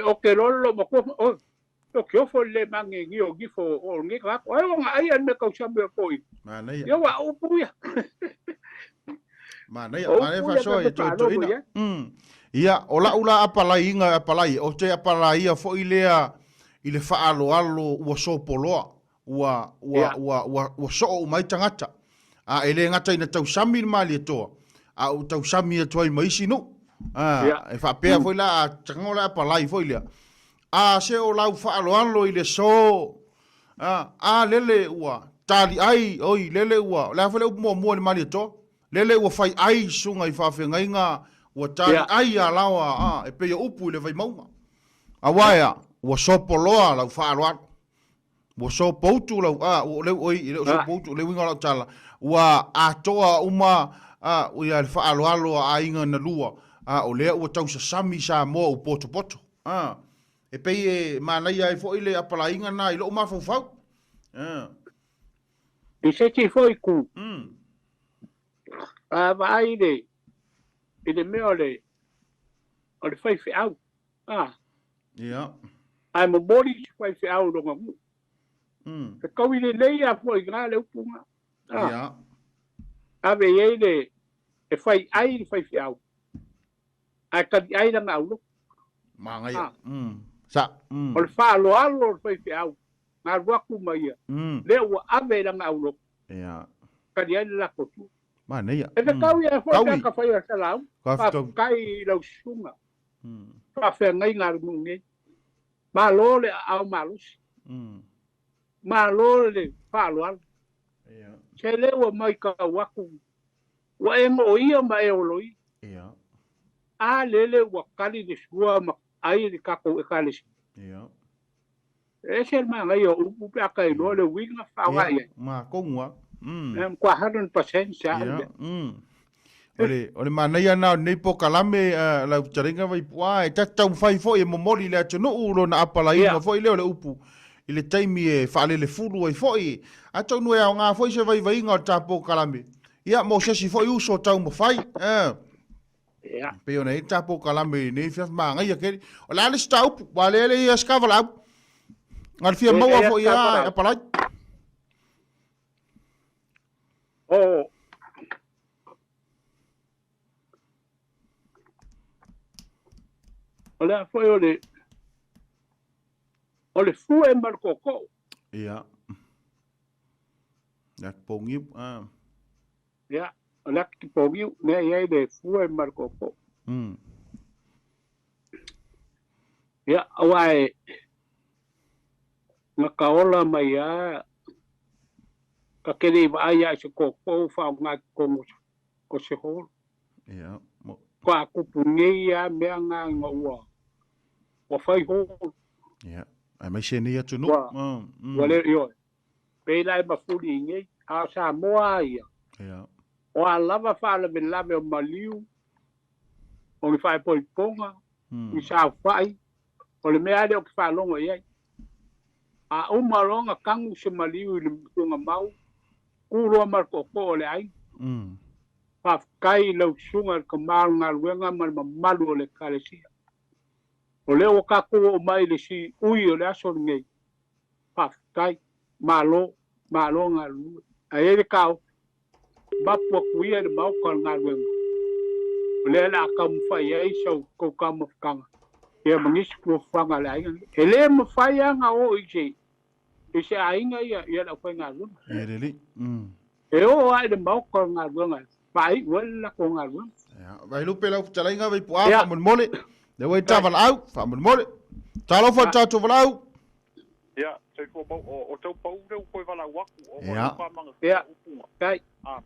o ke lolo matua, o, o ke ofo le le magiagia o nifo o lenei tagata. Ai ua ai a le mea tausami o le toeaina. Manaia. Ia, ua upu ia. Manaia, manaia faasoa i toetoeina. Ia, o lau la apalaiga e apalai, ou te apalaia foi lea i le faaaloalo ua sopoloa, ua, ua, ua, ua, ua soo uma ai tagata. A e le gata ina tausami le Malietoa, a ua tausami atu ai ma isi nuu. A, e faapea foi la, a tago le apalai foi lea, a se o lau faaaloalo i le aso, a, a lele ua taliai, oi, lele ua, o le a foi le upu muamua i le Malietoa? Lele ua fai ai susuga i faafeagaiga ua taliai ia Alaoa, a, e pei o upu i le Vaimauga. Aua ea, ua sopoloa lau faaaloalo. Ua sopoutu lau, a, ua leu, oi, e le o sopoutu, o le uiga o lau tala, ua atoa uma, a, ia le faaaloalo a aiga na lua, a, o lea ua tausasami Samoa ua potopoto. A, e pei e manaia ai foi le apalaiga na i lou mafaufau. A. I se isi foi itu, a vaai i le, i le mea o le, o le faifeau, a. Ia. Ae momoli si faifeau i lona nuu. E taui lelei lava foi i ina le upu lena. A. Ia. Ave i ai le, e fai ai le faifeau, ae taliai lana aulotu. Manaia. Sa. O le faaaloalo o le faifeau, na alu atu ma ia, lea ua ave i lana aulotu. Ia. Tali ai le latou tu. Manaia. E fetau ia foi pe a ka fai a Salau. Faafetai i lau susuga. Faafeagaiga a le nuu nei. Malo le aao malosi. Malo le faaaloalo. Se lea ua maitau atu, ua e nooia ma e oloia. A lele ua tali le sua ma ai le tatou Ekalesia. E ese le manaia o upu pe a ka iloa le uiga faaaoga i ai. Matou lava. E matua 100% se a le. O le manaia lena o lenei polokalame lau fetalaiga Vaipu'a, e ta te taumafai foi e momoli i le atunuu lona apalaiga foi lea o le upu i le taimi e faalelefulu ai foi. Atonu e aoga foi se vaivaiga o le ta polokalame, ia mo se isi foi uso taumafai. Ia. Pei ona i ai le ta polokalame i lenei afiafi, manaia tele. O le a le isi ta upu, aua o lea e leai lava se kavalaau. Na o le fia maua foi lava e apalai. O O le a foi o le o le fue ma le tootoo. Ia. Le atu pogiu. Ah. Ia, o le atu pogiu, lea e i ai le fue ma le tootoo. Ia, aua e na ka ola mai lava Ta te le i vaai a i se tootoo faaaoga i totonu o se hall. Ia, mo. Faatoa tupu nei lava mea na ina ua ua fai hall. Ia, aemaise nei atunuu. Ua, ua le, ioe. Pei la e mafuli i nei, a o Samoa lava ia. Ia. O a lava faalavelave o maliu, o ni faaipoipoga, ni saofai, o le mea lava lea ou te faalogo i ai. A uma loa ona tanu se maliu i le tugamau, tu loa ma le tootoo o le aiga. Faafetai i lau susuga i le tama o le galuega ma le mamalu o le Ekalesia. O lea ua tatou oo mai i le siui o le aso lenei, faafetai, malo, malo galulue. Ae i ai le taofi, mapu atu ia i le maota o le galuega, o lea o le a taumafai ai sau tou taumafataga ia ma nisi fuafuaga a le aiga nei. E le mafai lava ona oo i se i se aiga ia ia le aufaigaluega. Ia lelei. E oo lava i le maota o le galuega e faaiu ai le latou galuega. Ia, Vailupe lau fetalaiga Vaipu'a faamolemole. Lea ua i ta valaau, faamolemole. Talofa i le tatou valaau. Ia, soifua mau, o, o tau pau lea ua toe valaau atu, o Ia. ua manga Ia. upu. Kai. A,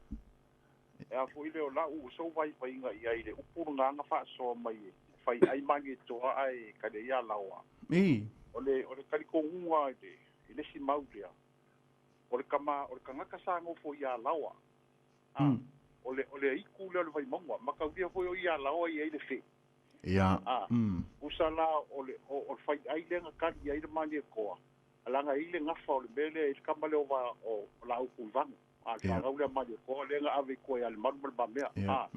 e a foi lea o lau sou vaivaiga i ai le upu lena na faasoa mai e fai ai Malietoa ae kali ai Alaoa. I. O le, o le talitonuga i le, i le isi mau lea, o le tama, o le tagata sa nofo i Alaoa, a, o le, o le aiku lea o le Vaimauga, mataulia foi o i Alaoa i ai le fe. Ia. A, usa la o le, o, o le faiai lea na kali ai le Malietoa, leaga e i le gafa o le mea lea i le tama lea o va, o, o Laautuivanu. A, le fanau lea a Malietoa lea na ave i tua ia Lemalu ma Le Mamea. A,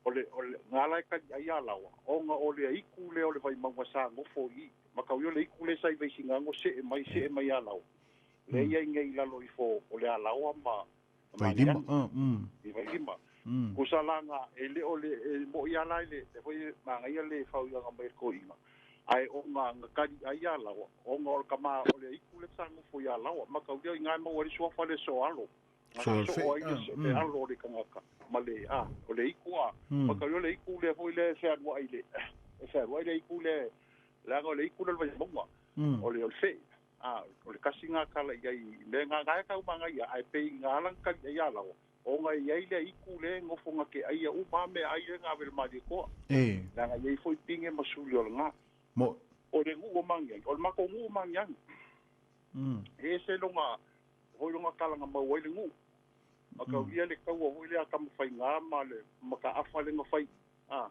o le, o le, na ala e kali ai Alaoa, ona o le aiku lea o le Vaimauga sa nofo i i. Mataulia o le aiku lea sa i Vaisigano see mai, see mai Alaoa. Lea e i ai nei i lalo ifo o le Alaoa ma, Vailima. I Vailima. Tusa la na, e le o le, e moʻi lava la i le, le foi manaia le fauiaga mai e le toeaina, ae ona na kali ai Alaoa, ona o le tama o le aitu lea sa nofo i Alaoa. Mataulia i ina e maua ai le suafa lea Soalo. Na soo ai le alo o le tagata ma le, a, o le aitu a. Mataulia o le aitu lea foi lea e fealuai i le, e fealuai le aitu lea, leaga o le aitu lea o le Vaimauga, o le, o le fee. A, o le kasi nga kala i ai i mea nga nga e kau manaia, ae pei nga ala na kali ai Alaoa, ona e i ai le aitu le nofo nga ke aia uma mea ai le nga vele malie koa. E. Leaga i ai foi pinge ma suli o le nga. Mo. O le nuu o Magiagi, o le matou nuu o Magiagi. E ese longa, hoi longa kala nga mau ai le nuu. Ma kau ia le kaua hoi le a Tamafaiga ma le Mataafa le nga fai. A,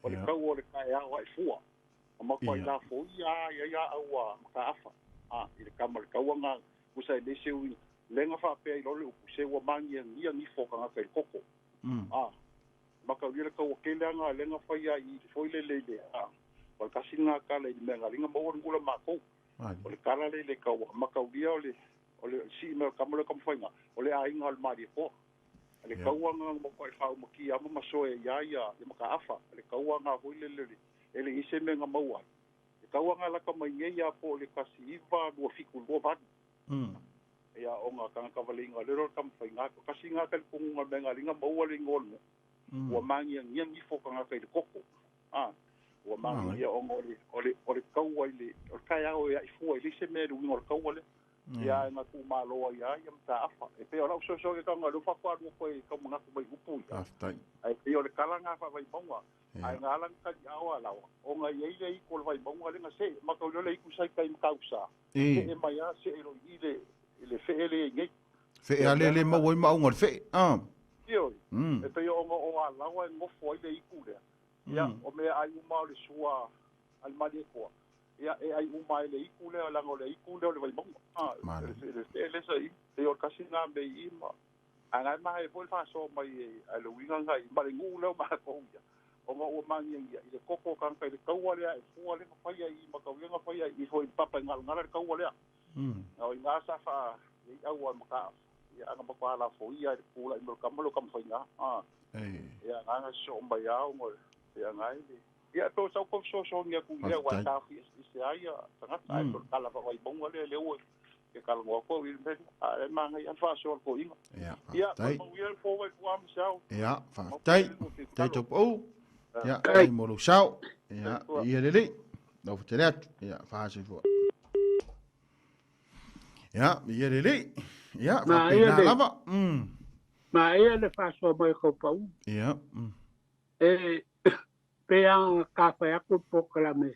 o le kaua o le kaeao ae fua. Ma makuai lafo ia a ia ia au a Mataafa. A, i le kama le kaua nga, usa e le se ui, le nga faapea i lo le upu, se ua magiagia nifo o kangaka i le koko. A, makau ia le kaua kele anga le nga fai a i foi le le le a. O le kasi nga kala i le mea nga linga maua le ngula makou. O le kala le le kaua, makau ia o le, o le si me o le kama le kamafaiga, o le aiga o le Malietoa. Le kaua nga makuai faauma kia ama ma soe ia ia ia Mataafa. Le kaua nga foi le le e le ise me nga maua ai. Le kaua nga laka mai nei ia po le kasi iva lua fiku lua valu. Ia o nga kanga kavalinga le ro kamafaiga. Ko kasi nga kali pungu nga me nga linga maua le ingoa le Ua magiagia nifo kangaka i le koko. A, ua magiagia ona o le, o le, o le kaua i le, o le taeao e aifua i le isi mea i le uiga o le kaua lea. Ia, e na tuumalo ai lava ia Mataafa. E pei o lau fesoasoani atu lea ua faatoa koe tau manatu mai upu ia. Faafetai. Ae pei o le tala lena faa-Vaimauga. Ae na ala ona taliao a laoa, ona e i ai le aitu o le Vaimauga lea na see. Matau lea o le aitu sa i tai Matausa, see mai lava see loa i i le, i le fee lea e i ai nei. Fee lava lea e le maua ai maauga o le fee. Ioe. E pei ona o Alaoa e nofo ai le aitu lea. Ia, o meaai uma o le sua a le Malietoa, ia, e ai uma e le aitu lea, leaga o le aitu lea o le Vaimauga. Le fee lea sa i i, pei o le tasi lena mea i i ma, ae na e maea foi le faasoa mai e le uiga lena i, ma le nuu lea o matou ia, ona ua magiagia i le koko o tagata i le kaua lea e fua lea na faia i Mataulia na faia i foi i le papa i Galagala le kaua lea. O i ina sa faa i au a Mataafa, ia ana matua lafoia i le pulai mai o le tama lea o Tamafaiga. Ia na na sosoo mai lava ona ia na e le Ia pei o sau tau fesoasoani atu i lea aua e taofi eseese ai ia tagata ae pei o le tala vaavaimauga lea lea ua ke talanoa atu au i le mea lea. A e manaia lava le faasoa a le toeaina. Ia, Ia, faafetai. maumau ia le po vai puaa ma se ao. Ia, faafetai. Faafetai Taupou. Ia, faafetai mo lou sao. Ia, ia lelei. Lau fatele atu. Ia, fahasoifua. Ia, ia lelei. Ia, faapena lava. Maea le faasoa mai o Kaupau. Ia. E pe a ka fai atu polokalame.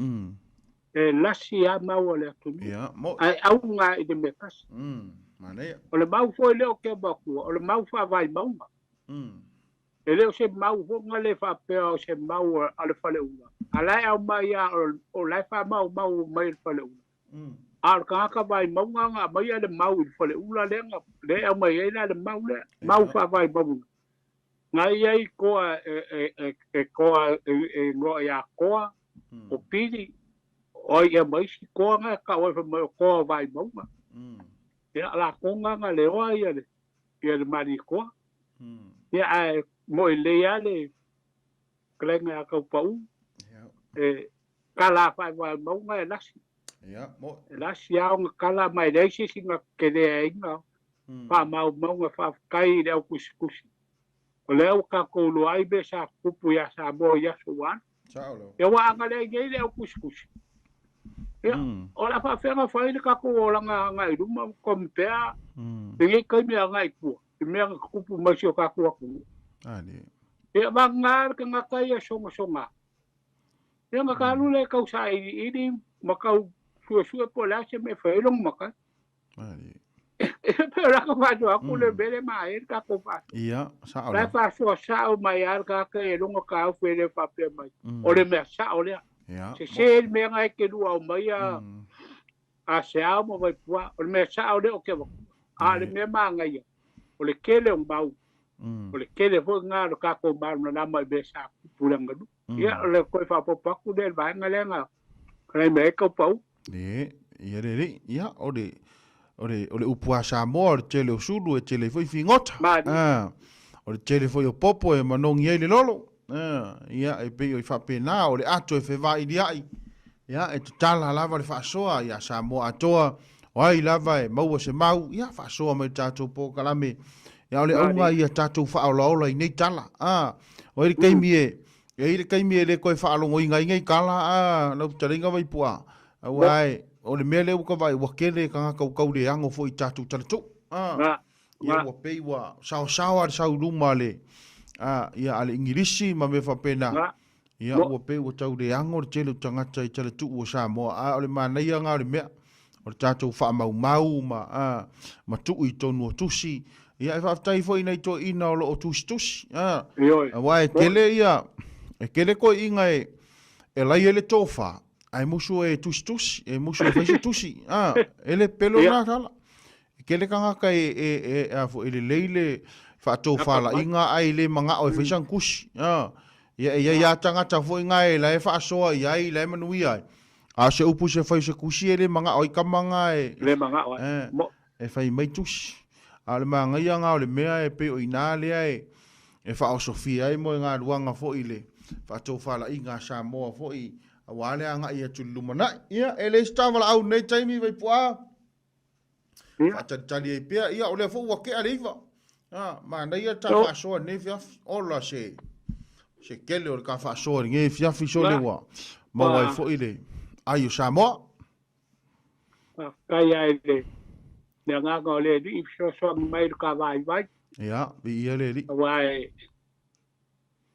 E lasi a mau a le atunuu. Ia, mo. Ae auga i le mea tasi. Manaia. O le mau foi lea o ke matua, o le mau faavaimauga. E le o se mau foi le faapea o se mau a le faleula. A la e aumai a o la e faamaumau mai le faleula. A o le tagata vaimauga na aumaia le mau i le faleula lea na lea e aumai ai la le mau lea, mau faavaimauga. Na i ai koa e koa e igoa ia Koa, o Pili, o ai ea ma isi koa na e tau ai fai mai o koa o vaimauga. Ia latou na na leoa ia le ia le malikoa. Ia ae moe lelei lava le fetalaiga ia Taupau, e tala faavaimauga e lasi. E lasi lava ona tala ma e leai se isi na teteleaina faamaumauga. Faafetai i le au tusitusi. O lea ua tatou iloa ai mea sa tutupu ia Samoa i aso ua alu. Ia ua agalelei nei le au tusitusi. Ia, o le a faafefea ona fai le tatou olaga agai i luma ma compare lenei taimi agai i tua i mea na tutupu mai si o tatou atunuu. Ia, vagana le tagata ia sogasoga. Ia, ona ta alu lea e tau sailiili ma tau suesue po o le a se mea e fai ai lona matai. E pei o le a faasoa atu le mea le maea le tatou faasoa. Ia, sao La e faasoa sao mai lava le tagata e lona taofi e le faapea mai. O le mea sao lea. Sese le mea na e te lua aumaia a Seao ma Vaipua. O le mea sao lea o ke avatua. A o le mea manaia, o le tele o mau, o le tele foi lena o le tatou malamalama i mea sa tupu i le aganuu. Ia, o le toe faaopoopo atu lea i le vaega lea na fetalai mai ai Taupau. E, ia le alii, ia, o le, o le, o le upu a Samoa, o le tele o sulu e tele ai foi figota. Malie. O le tele foi o popo e manogi ai le lolo. Ia, e pei o i faapena, o le ato e fevailiai, ia, e tatala lava le faasoa ia Samoa atoa, o ai lava e maua se mau, ia, faasoa mai le tatou polokalame. Ia, o le auga ia tatou faaolaola i nei tala. O ai le taimi e, e i ai le taimi e le toe faalogoina ai nei tala, a, lau fetalaiga Vaipu'a, aua e, o le mea lea ua ta vaai, ua tele tagata ua tau leago foi i tatou talatuu. Ia ua pei ua saosaoa le sau i luma a le, a, ia, a le Igilisi ma mea faapena. Ia ua pei ua tau leago le tele o tagata i talatuu o Samoa, a o le manaia lena o le mea, o le tatou faamaumau ma, a, ma tuu i totonu o tusi. Ia e faafetai foi i nai toeaiina o lo o tusitusi, a, aua e tele ia, e tele toeaiina e, e lai ai le tofa, ae musu e tusitusi, e musu e fai se tusi, a, e le pele lena tala. E tele tagata e, e, e, a foi, e lelei le faatofalaiga ae le manao e fai sana tusi, a. Ia, e i ai lava tagata foi na e la e faasoa i ai, la e manuia ai. A o se upu se fai o se tusi e le manao ai tama na e, Le manao ai. e, e fai mai tusi. A o le manaia na o le mea e pei o i ina lea e, e faaosofia ai moegaluaga foi i le faatofalaiga a Samoa foi aua le agai atu i le lumanai. Ia, e leai se tavalaau i lenei taimi, Vaipuaa. Faatalitali ai pea. Ia, o lea foi ua tea le 9. Ah, manaia le ta faasoa i lenei afiafi. Ola se, se tele o le ta faasoa i lenei afiafi sole ua maua ai foi le ai o Samoa. Faafetai lava i le le agaga o le Alii fesoasoani mai i le ta vaivai. Ia, viia le Alii. Aua e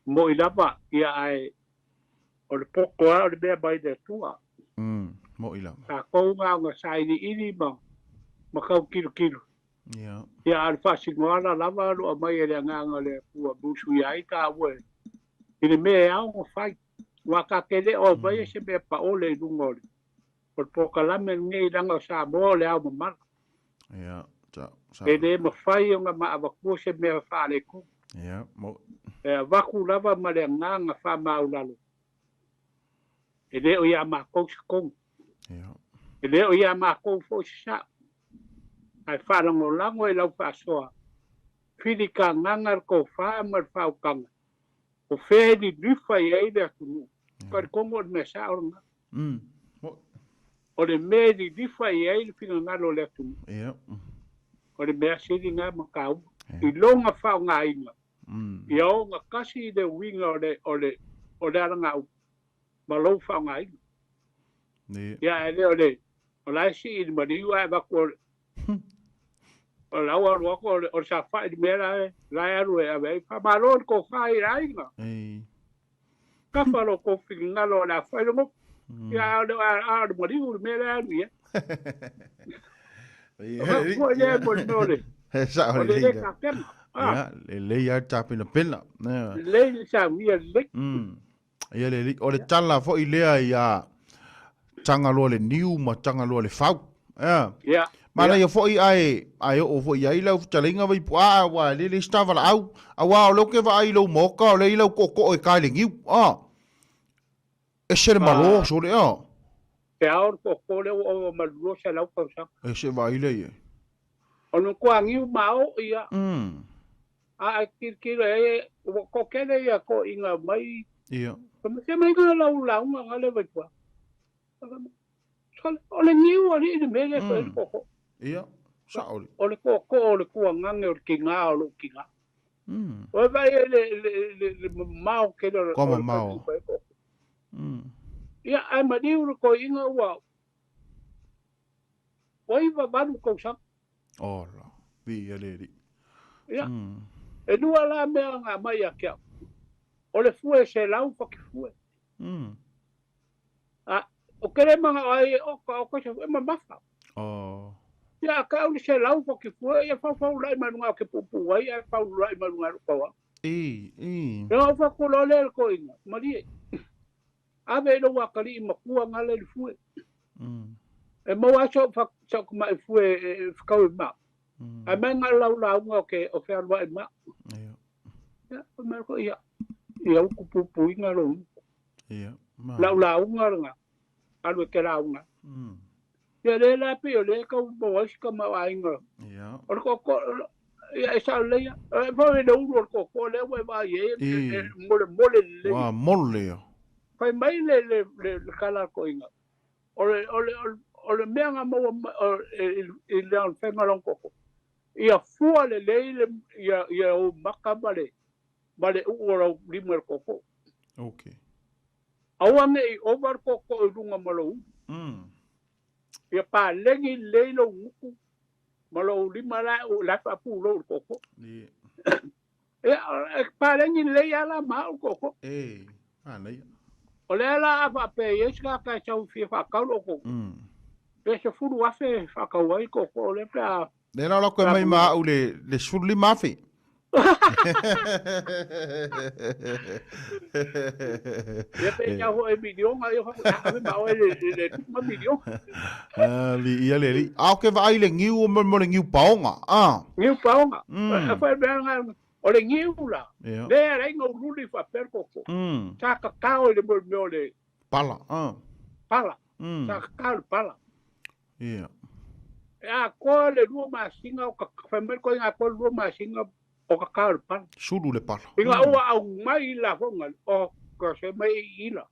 moi lava, ia ae o le poto lava o le mea mai le Atua. Moi lava. Tatou na ona sailiili ma ma tau tilotilo. Ia. Ia a o le faasinoala lava o lo o aumai e le agaga o le Atua musuia ai taua i le mea e ao ona fai. Aua ta te le o aumaia se mea paole i luga o le o le polokalame lenei leaga o Samoa o le ao mamala. Ia, sa, sa. E le mafai ona maavatua se mea faaletonu. Ia, mo. E avatu lava ma le agaga faamaulalo. E le o ia matou se tonu. Ia. E le o ia matou foi se sao. Ae faalagolago i lau faasoa, fili kagaga le tofa ma le faautaga. O fea e lilifa i ai le atunuu. Talitonu o le mea sao lena. O le mea e lilifa i ai le finagalo o le atunuu. O le mea sili lena ma taua. I lona faaaogaina, ia ogatasi le uiga o le, o le, o le alagaupu ma lou faaaogaina. Ia, ae le o le, o la e sii i le maliu ae avatu o le, O le au alu aku o le safa'i i le mea la e alu e ave ai. Faamalo i le tofa i le aiga. Kafa lo kou finagalo o le a fai le moku. Ia a o le maliu le mea la e alu i ai. O le foi lea mo le mea o le o le le tapena. Ia, lelei lava le tapenapena. Lelei le saunia lelei. Ia lelei. O le tala foi lea ia Tagaloa le niu ma Tagaloa le fau. Ia. Ia. Manaia foi ae ae oo foi i ai lau fetalaiga Vaipuaa aua e le le isi valaau. Aua o lea ou te vaai i lou maota o lea e i lau tootoo e tae le niu. A. Ese le malo sole a. E ao le tootoo lea ua ova ma le 200 tausaga. E se vaai lea i ai. O le matua niu maoo ia. A e tilotilo i ai ua toatele ia toeaiina mai. Ia. Fai mai, se mai na lau lauga na le Vaipuaa. Sole, o le niu alii le mea lea e fai ai le tootoo. Ia, sao le. O le tootoo o le tuagaga o le tigā o lou tigā. Ua vaai ai le mamao tele o le mamao. Ia, ae maliu le toeaina ua 98 tausaga. Ola, viia le Alii. Ia, e lua la mea na aumai ia te au. O le fue 100 fatifue. A, o ke le manao ai e oka, o ka e mamafa. Oh. Ia, a ka au le 100 fatifue, ia faufau lai mai luga o ke puupuu ai, ae faululai mai luga o lou kauao. I, i. Ia, o fakulo lea le toeaina, malie. Ave i lou atalii matua gale le fue. E maua ai so'u tama'i fue e fekau i mao. Ae mai na o lau lauga o ke o fealua'i ma. Ia. Ia, fai mai loko, ia, ia utu puipuiga lou gutu. Ia. Lau lauga lena, alu e te lauga. Ia lea la pei o lea e tau maua ai si tamaoaiga. Ia. O le tootoo, ia e sao lelei lava. E foi le ulu o le tootoo lea ua e vaai ai, e molemole lelei. Ua mole ia. Fai mai le tala a le toeaina, o le mea na maua i le faiga o lona tootoo, ia fua lelei ia ou maka ma le uu o lau lima i le tootoo. Okay. Aua ne i ova le tootoo i luga ma lou ulu. Ia palegi lelei lou gutu ma lou lima la e faapulou i le tootoo. Ia, e palegi lelei lava la ma au le tootoo. E, manaia. O lea la a faapea i ai se tagata e sau e fia faatau lou tootoo, pe 10,000 e faatau ai le tootoo lea pe a... Lea la o la koe mai ma au le 15,000. Ia pe tau foi e miliona, ia fai, a ave ma oe le 5 miliona. Ah, li ia le li. A o ke vaai le niu o mo le niu paonga. Ah. Niu paonga. E fai mea nga o le niu la. Le ala inga ululi faapea le koko. Sa kakao i le mea o le pala. Ah. Pala. Sa kakao le pala. Ia. E atoa le 2 masina o ka fai mai koe atoa le 2 masina o kakao le pala. Sulu le pala. Ina ua au mai la fonga o ka se mai ila.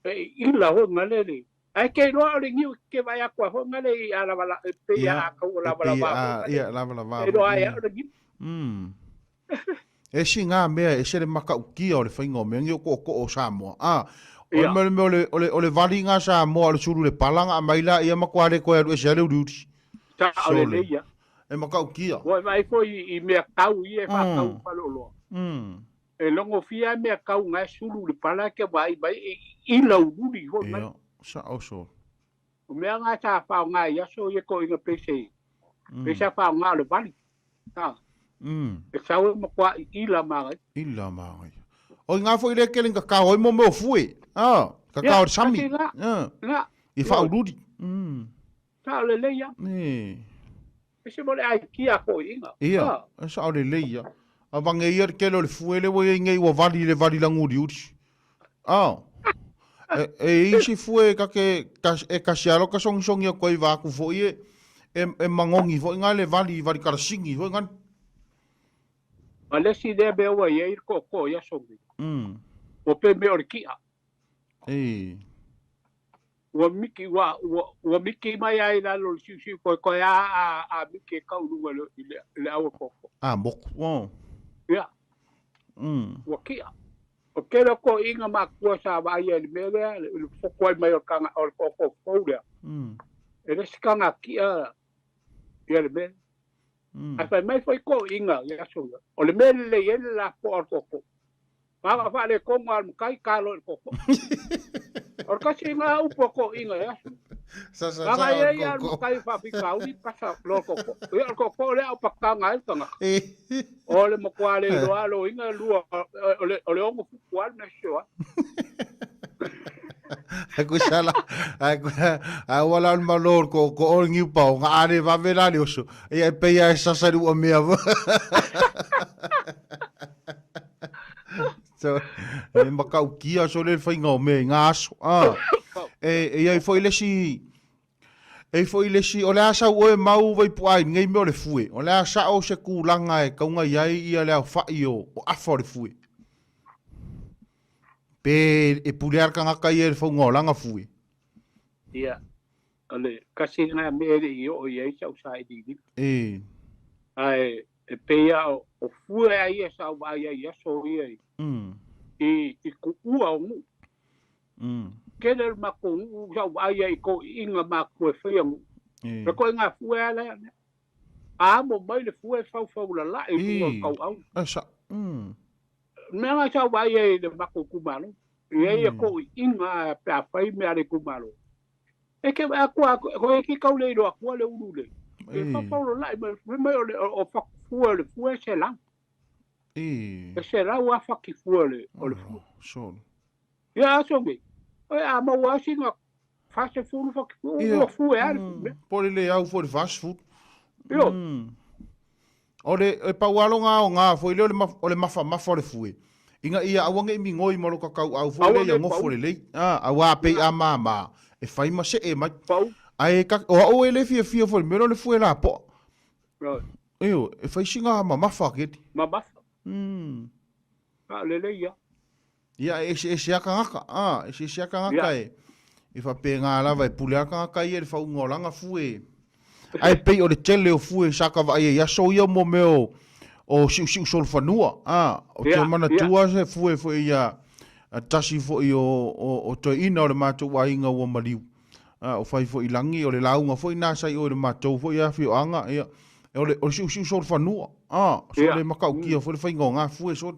E ila fonga le le. Ai ke roa o le niu ke vai akua fonga le i ala wala e pe ia a kau lava lava. Ia lava lava. E roa ia o le niu. E si ngā mea e se le makaukia o le whainga o mea ngi o ko o Samoa. Ah. O le mea o le vali ngā Samoa o le sulu le palanga a mai la ia makuare le koe alu e se ale uriuri. Ta o le leia. E makaukia. Ua vai foi i mea kau i e whakau paloloa. E longo fia mea kau ngā sulu le pala ke vai mai i lau uri hoi mai. Ia, sa oso. O mea ngā tā whao ngā i aso i e ko inga pese. Pese whao ngā le vali. Ha. E sau e makua i ila magai. Ila magai. O ngā foi le kele nga kao i mo meo fue. Ah, kakao le sami. La. I whaururi. Sa o le leia. E se mo le ai kia ko inga. Ia, e sa o le leia. A vange ia le kele o le fue le ua i ngei ua vali le vali languri uri. Ah. E isi fue ka ke e kasialo ka songisongi a koe vaaku foi e mangongi foi ngā le vali vali karasingi foi ngā. A le si lea mea ua iai le tootoo i aso nei. Ua pe mea o le ki'a. Ua miki ua miki mai ai lalo le siusiu koe koe a miki e kau luga i le au e tootoo. A moku. Oh. Ia. Ua ki'a. O tele ko inga makua sa vaai ai le mea lea, le foko ai mai o le kanga o le tootoo fou lea. E le si kanga ki'a. Ia le mea. Ae fai mai foi toeaiina i aso ia, o le mea e lelei ai le lapoa o le tootoo, na ona faaletonu lava o le matai ta loa i le tootoo. O le tasi lena upu a toeaiina i aso ia. Leaga e i ai lava le matai faafitauli pasa loa le tootoo. Ia o le tootoo lea a o patana ai le tagata. O le matua le iloa aloina lua, o le 6 futu lava le mea sio ai. Ai koe sala, ai koe, ai ua la o le malo o le tootoo o le niu paoga, a le vave la le oso, ia e pei lava e sasa i le uamea foi. So, e matautia so le faiga o mea i ngā aso. Ah, e, e iai foi le isi, e i foi le isi, o le a sau oe mau Vaipu'a i lenei mea o le fue, o le a sa'o se tulaga e tauga i ai ia le aofa'i o, o afa o le fue. Pe e pule a le tagata ia i le fauga o lana fue. Ia, o le tasi lena mea e le i oo i ai sa'u sailiiliga. E. Ae e pei lava o, o fue a ia sa ou vaai ai i aso ia i, i, i kuua o nuu. Tele le matou nuu sa ou vaai ai i toeaiina matua e faia nuu. E koe ngā fue a lea. A amo mai le fue faufau lala'i i luga o le tauau. E sa. Mea nga sa ou vaai ai i le matou itumalo. E i ai toeaiina pe a fai mea a le itumalo. E te vaai atu a, koe e te tau le iloa atua le ulu le. E faufau lala'i mai, fai mai o le o fue o le fue e selau. E selau lava fati fue o le fue. Solo. Ia aso nei, e a maua lava sina 40 fati fue, ua fue lava le mea. Po o le le au foi i le 40. Ioe. O le, e pau lava lona aoga foi lea o le mafamafa o le fue, ina ia aua ne i migoi ma lota tauau foi lea ia nofo lelei, a, aua pei a mama, e fai ma see mai. Ae ka, o au e le fiafia foi i le mea lea o le fue lapoa. Ioe, e fai sina mamafa keli. Mamafa. A lelei lava. Ia, e eseese lava tagata, a, eseese lava tagata e, e faapena lava, e pule lava tagata ia i le fauga o lana fue. Ae pei o le tele o fue sa ka vaai ai i aso ia mo mea o, o siusiu solofanua, a, ou te manatua se fue foi ia, tasi foi o, o, o toeaina o le matou aiga ua maliu, a, o fai foi i lagi, o le lauga foi na sa i o i le matou foi afioaga, ia, o le, o le siusiu solofanua, a, so le matautia foi le faiga o na fue sole.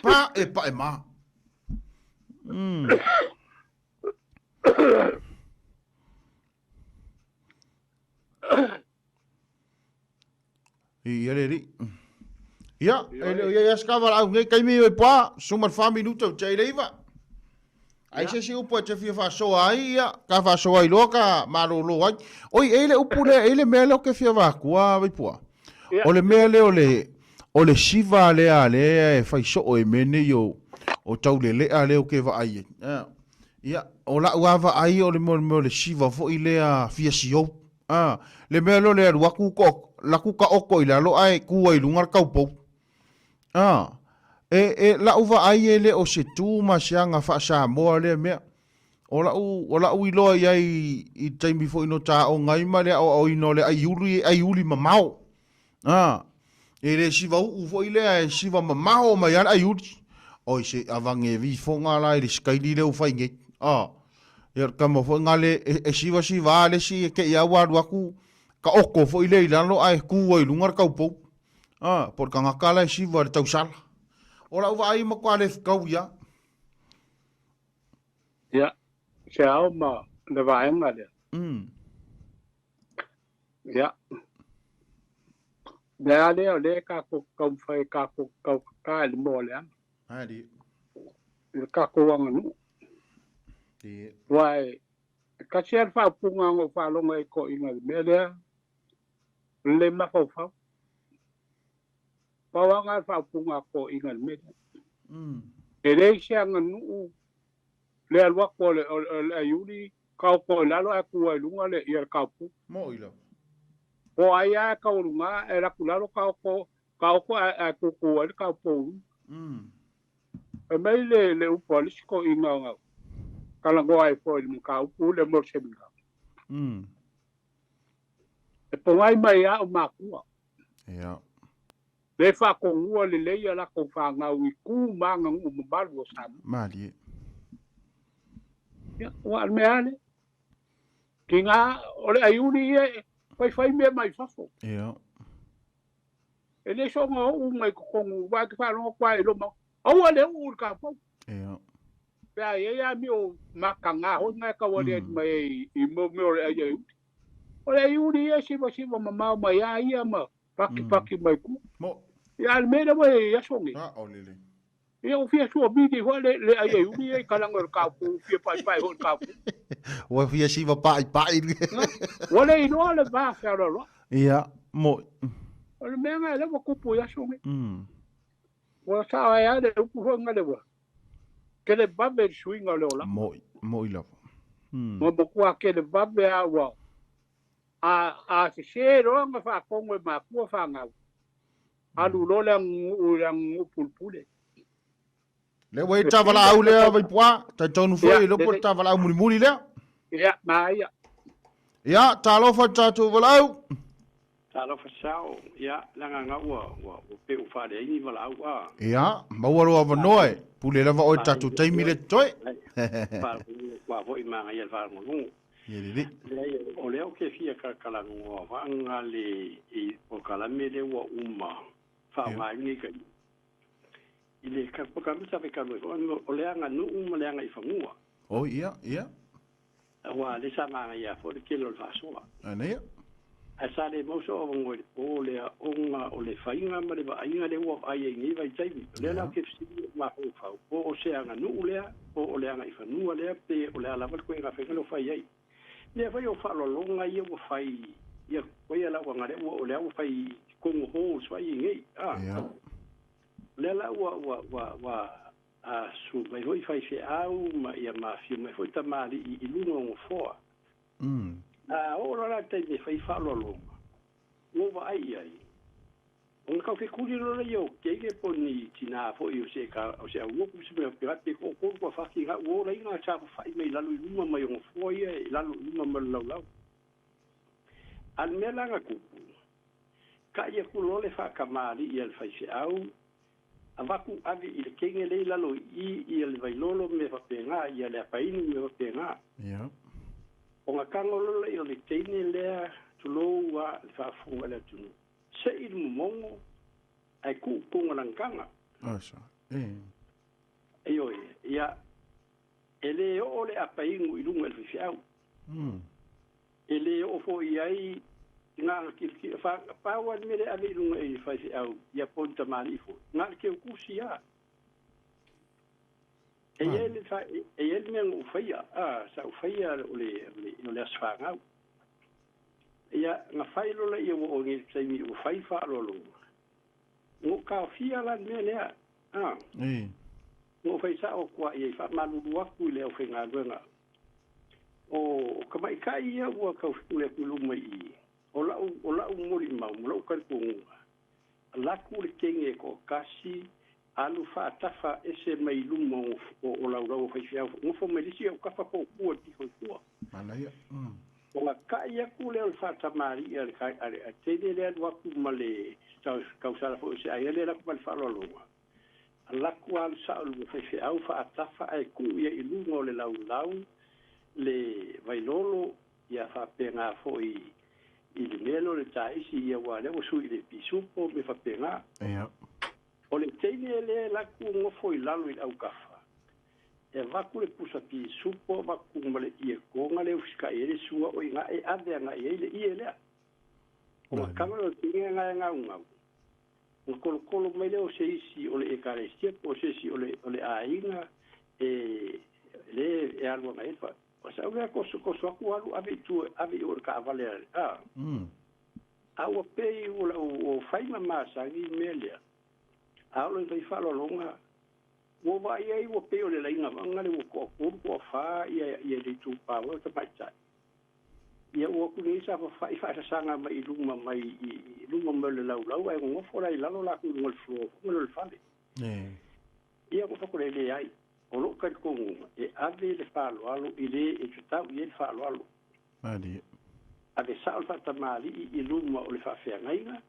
Pa e pa e ma. Ia le alii. Ia, e le o ia ia se kava lau nei taimi oi pa, suma le 4 minuta o te leiva. Ai se si upu e te fia faasoa ai, ia, ka faasoa ai loa ka malolo ai. Oi, e i le upu lea, e i le mea lea o ke fia vakua, Vaipua. O le mea lea o le, o le siva lea lea e fai soo e mea nei o, o taulelea lea o ke vaai ai. Ia, ia, o lau lava vaai o le mea o le siva foi lea fia siou. A, le mea lea o le alu atu ko, laku ka oko i lalo ae ku ai i luga le kaupou. A, e, e, lau vaai e le o se tu ma se aga faa-Samoa lea mea. O lau, o lau iloa i ai i le taimi foi no taoga ai ma le aoaoina o le aiuli e aiuli mamao. A, e le siva uu foi lea e siva mamao mai lava le aiuli. Oi se avage vifoga la i le sikaili lea ua fai nei. A, ia le tama foi gale e, e siva siva a le isi e te i a ua alu atu ka oko foi lea i lalo ae ku ai i luga le kaupou. A, po o le tagata la e siva i le tausala. O lau vaai matua le fetau ia. Ia, se ao ma le vaega lea. Ia. Le a lea o lea tatou taumafai tatou tautata i le moa o le ana. Ali. I le tatou aganuu. Aua e tasi lava le faaupuga na ou faalogo ai i toeaiina i le mea lea, o le le mafaufau. Pau lava lena o le faaupuga a toeaiina i le mea lea. E leai se aganuu le alu atu o le, o le aiuli taoto i lalo ae tu ai i luga le, ia le taopu. Moʻi lava. Po o ai lava e taualuga e alu atu i lalo taoto, taoto ae, ae tutu ai le taopo i luga. Fai mai le, le upu a le isi toeaina na talanoa ai foi i le mataupu lea mo le seminar. E pogai mai lava o matua. Ia. Le faatonua lelei a latou fanau i tu ma aganuu mamalu o Samoa. Malie. Ia, ua o le mea lava lea. Tiga o le aiuli ia e. Faifai mea mai fafo. Ia. E le soona oo mai totonu, aua e te faalogo atu lava i lou maota, aua le uu i le taupou. Ia. Pe a i ai amio mataga foi na e tau aliali mai ai i mea o le ai ai uli. O le ai uli ia e sivasiva mamao mai a ia ma pakipaki mai tua. Mo. Ia a o le mea lea ua i ai aso nei. A o lele. Ia ua fia suamili foi le ai ai uli ia i kalaga o le taupou, ua fia paepae foi i le taupou. Ua fia siva paepae. Ua le iloa le va fealoaloai. Ia, mo. O le mea lena lea ua tupu i aso nei. Ua sao ai lava le upu foi lena ua televave le suiga o le olaga. Mo'i, mo'i lava. Ua matua televave lava ua a sese loa ona faatonu e matua fanau, alu loa le aganuu i le aganuu pulepule. Lea ua i ai le tavalaau lea Vaipuaa, talitonu foi e le o po le tavalaau mulimuli lea. Ia, manaia. Ia, talofa i le tatou valaau. Talofa sao, ia, leaga nga ua, ua, ua pei ua faaleai ni valaau a. Ia, maua lou avanoa e pule lava oe i le tatou taimi lea totoe. Ua foi manaia le faalogologo. Ia lelei. Leai, o lea ou te fia kalakalagoa vaga le i polokalame lea ua uma faaaogaina i tai. I le polokalame sa faikalu ai foi, o le aganuu ma le agaifanua. Oi, ia, ia. Aua lea sa manaia foi le tele o le faasoa. Manaia. Ae sa le maua sou avanoa i le po lea ona o le faiga ma le vaaiga lea ua vaai ai i nei vaitaimi. O lea la ou te fesili i lou mafaufau, po o se aganuu lea, po o le agaifanua lea, pe o le a lava le ituaiga faiga lea ua fai ai. Mea foi o faaaloaloga ia ua fai, ia koia lau aga lea ua, o lea ua fai i totonu o halls foi ia nei. A. O lea la ua, ua, ua, ua a susu mai foi faifeau ma ia mafio mai foi tamalii i luga o nofoa. A oo loa la i le taimi e fai faaaloaloga, ua ou vaai i ai, ona tau fekuli loa lea o teine po o ni tinā foi o se o se aulotu ma se mea faapena, pe toatolu toafati na ua ola ai na saofafai mai lalo i luma mai o nofoa ia i lalo i luma mai o le laulau. A o le mea la na tupu, ta'i atu loa le faatamalii a le faifeau, Avatu ave i le teine lea i lalo i i ia le vailolo ma mea faapena, ia le apainu ma mea faapena. Ia. Ona tago loa lea o le teine lea, tulou a le faafofoga a le atunuu, sei le momogo ae tuu i totonu o lana taga. Asa, e. Ioe, ia, e le oo le apainu i luga i le faifeau. E le oo foi i ai na kilokilo fa pau a le mea lea e ave i luga i faifeau ia po o ni tamalii foi, na o le teutusi lava. E i ai le fa e i ai le mea na ou faia, a, sa ou faia o le o le aso fanau. Ia, na fai loa lea ua oo nei i le taimi ua fai faaaloaloga, na ou taofia la le mea lea, a. Na ou fai sao atu lava i ai, faamalulu atu i le aufaigaluega O tamaitai ia ua tau fetuli atu i luma i i, o lau, o lau molimau ma lou talitonuga, laku le teine e toatasi, alu faatafa ese mai i luma o, o, o laulau o faifeau, nofo mai le isi autafa po o tua i le pito i tua. Manaia. Ona ta'i atu lea o le faatamalii a le, a le teine lea alu atu ma le tausala foi o se aiga lea alu atu ma le faaaloaloga, Laku alu sao i le faifeau faatafa ae tuu ia i luga o le laulau le vailolo ia faapena foi i le mea lea o le taisi ia aua lea ua sui i le pisupo ma mea faapena. Ia. O le teine lea laku nofo i lalo i le autafa e avatu le pusa pisupo avatu ma le ie koga lea usitai ai le sua o i ina e ave agai ai le ie lea. O le kava o le teine lena e gaugau. Ona kolokolo mai lea o se isi o le Ekalesia po o se isi o le, o le aiga e, le e alu agai ai le fa. O sau lea koso, koso atu alu ave i tua, ave i o i le taavale a le, a. A ua pei ua lau, ua fai ma masani i le mea lea. A oo loa ina fai faaaloaloga, ua vaai ai ua pei o le laina vaga lea ua toatolu, toafa ia, ia le itupa o tamaitai. Ia ua atu nei sa fafa'i faasasaga mai i luma mai i luma mai o le laulau ae nonofo la i lalo latou i luga o le floor foi lea o le fale. Ia ua fai atu e leai, o lou talitonuga e ave le faaaloalo i le e tatau i ai le faaaloalo. Ave sao le faatamalii i luma o le faafeagaiga,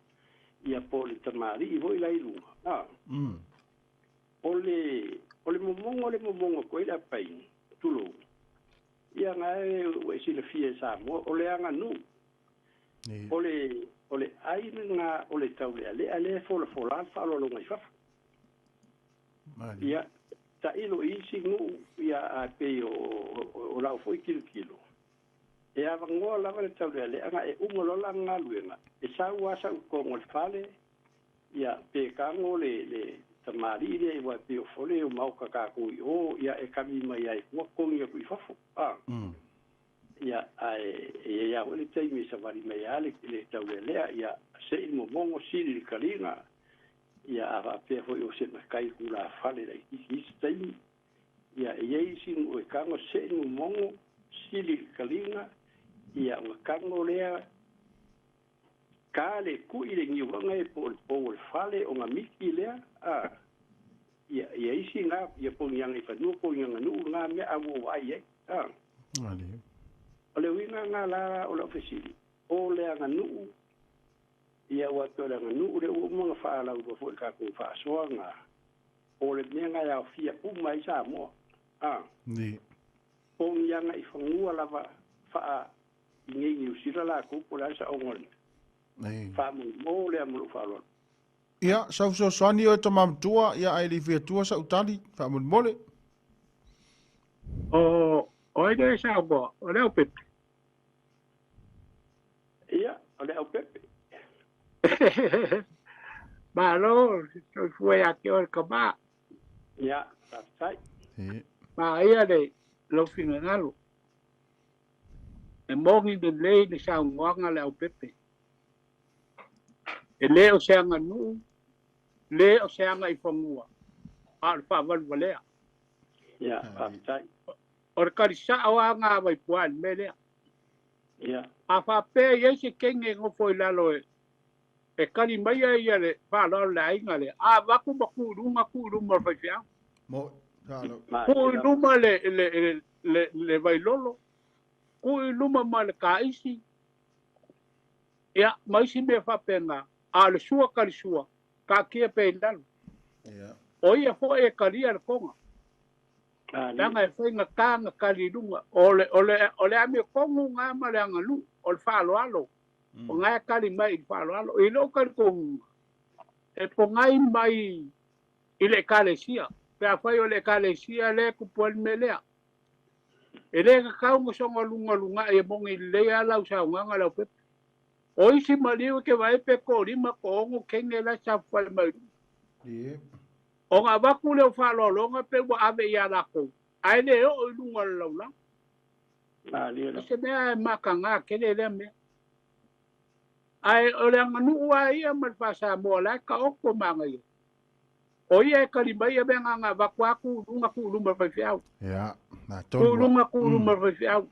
ia po o le tamalii foi la i luga, a. O le, o le momoga o le momoga atu ai le apaini, tulou, Ia na e ua e silafia e Samoa, o le aganuu. O le ai lena o le taulealea lea e folafola le faaaloaloga i fafo. Ia, tailo i isi nuu, ia, ae pei o lau foi tilotilo, e avanoa lava le taulealeaga e uma loa lana galuega, e sau lava sau i totonu o le fale, ia, pe tago le tamalii lea aua e pei o fole o maota tatou i o, ia, e kami mai ai fua totogi atu i fafo. A. Ia, ae e i ai lava foi le taimi e savali mai ai le taulealea, ia, sei le momogo, sili le kaliga, ia, a faapea foi o se matai tulafale laitiiti i isi taimi, ia, e i ai isi nuu e tago sei le momogo, sili le kaliga, ia, ona tago lea, ta le kui le niuaga e po o le pou o le fale, ona miki lea, a, ia, ia isi na, ia pogiaga i fanua, pogiaga nuu, na mea a ua ou vaai i ai, a. O le uiga lena la o lau fesili, o le aganuu, ia ua toe o le aganuu lea ua uma ona faalauiloa foi i le tatou faasoa na, o le mea na e aofia uma ai Samoa, a. Po o ni agaifanua lava faa i nei Niu Sila latou po o le a le saoga o le faamoemoe lea ma lou faaaloalo. Ia, sau fesoasoani oe tama matua, ia ae le i fai atua sau tali, faamolemole. O, o ai lea e saunoa? O le Aupepe. Ia, o le Aupepe. Malo, soifua ia te oe le tama. Ia, faafetai. Manaia le lou finagalo. E moni lelei le saunoaga a le Aupepe. E le o se aganuu, le o se agaifanua, a o le faavaluvalea. Ia, faafetai. O le kali sao lava na a Vaipuaa i le mea lea. Ia. A faapea e i ai se kenge e nofo i lalo e kali mai ai ia le faaaloalo i le aiga lea, a avatu ma tuu i luga, tuu i luma o le faifeau. Mo, talo. Tuu i luma le vailolo, tuu i luma ma le kaisi, ia, ma isi mea faapena, a o le sua kali sua, taatia pea i lalo. Ia. O ia foi e kalia le koga. Leaga e faigata ona kali i luga. O le, o le, o le amiotonu lena ma le aganuu, o le faaaloalo. O lena e kali mai i le faaaloalo. I lou talitonuga, e pogai mai i le Ekalesia, pe afai o le Ekalesia lea e tupu ai le mea lea. E le tatau ona soona lugaluga'i e moni lelei lava lau saunoaga Leaupepe. O isi maliu e te vaai pe toalima toaono kene la e saofafai mai i luga. Ona avatu lea o faaaloaloga pe ua ave ia latou, ae le oo i luga o le laulau. O se mea e mataga tele lea mea. Ae o le aganuu lava ia ma le faa-Samoa la e taoto manaia. O ia e tali mai ia mea na ona avatu lava tuu i luga tuu i luma o le faifeau. Ia, na Tuu i tonu. luga tuu i luma o le faifeau.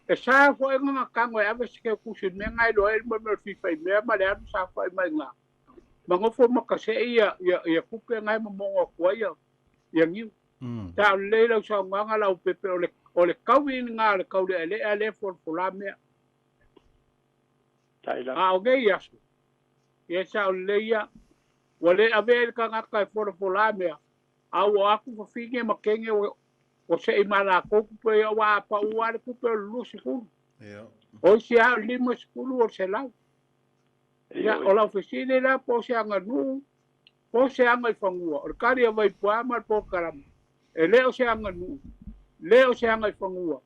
E sa foi ona tago e ave se keukusi i le mea na e iloa ai le mea o le fifaimea ma le alu saofai mai i ina. Ma nofo ma kasei ia tupe na e momono atu ai ia niu. Sa o lelei lau saunoaga Laupepe o le o le taui lena o le taulealea lea e folafola mea. A o nei aso, ia sa o lelei ia, ua le avea i le tagata e folafola mea, a ua o atu fafine ma kene ua sei ma latou tupe ia, aua a pau lava le tupe o le 20. O isi lava o le 50 o le 100. Ia, o lau fesili la po o se aganuu, po o se agaifanua, o le tali a Vaipuaa ma le polokalama, e le o se aganuu, le o se agaifanua,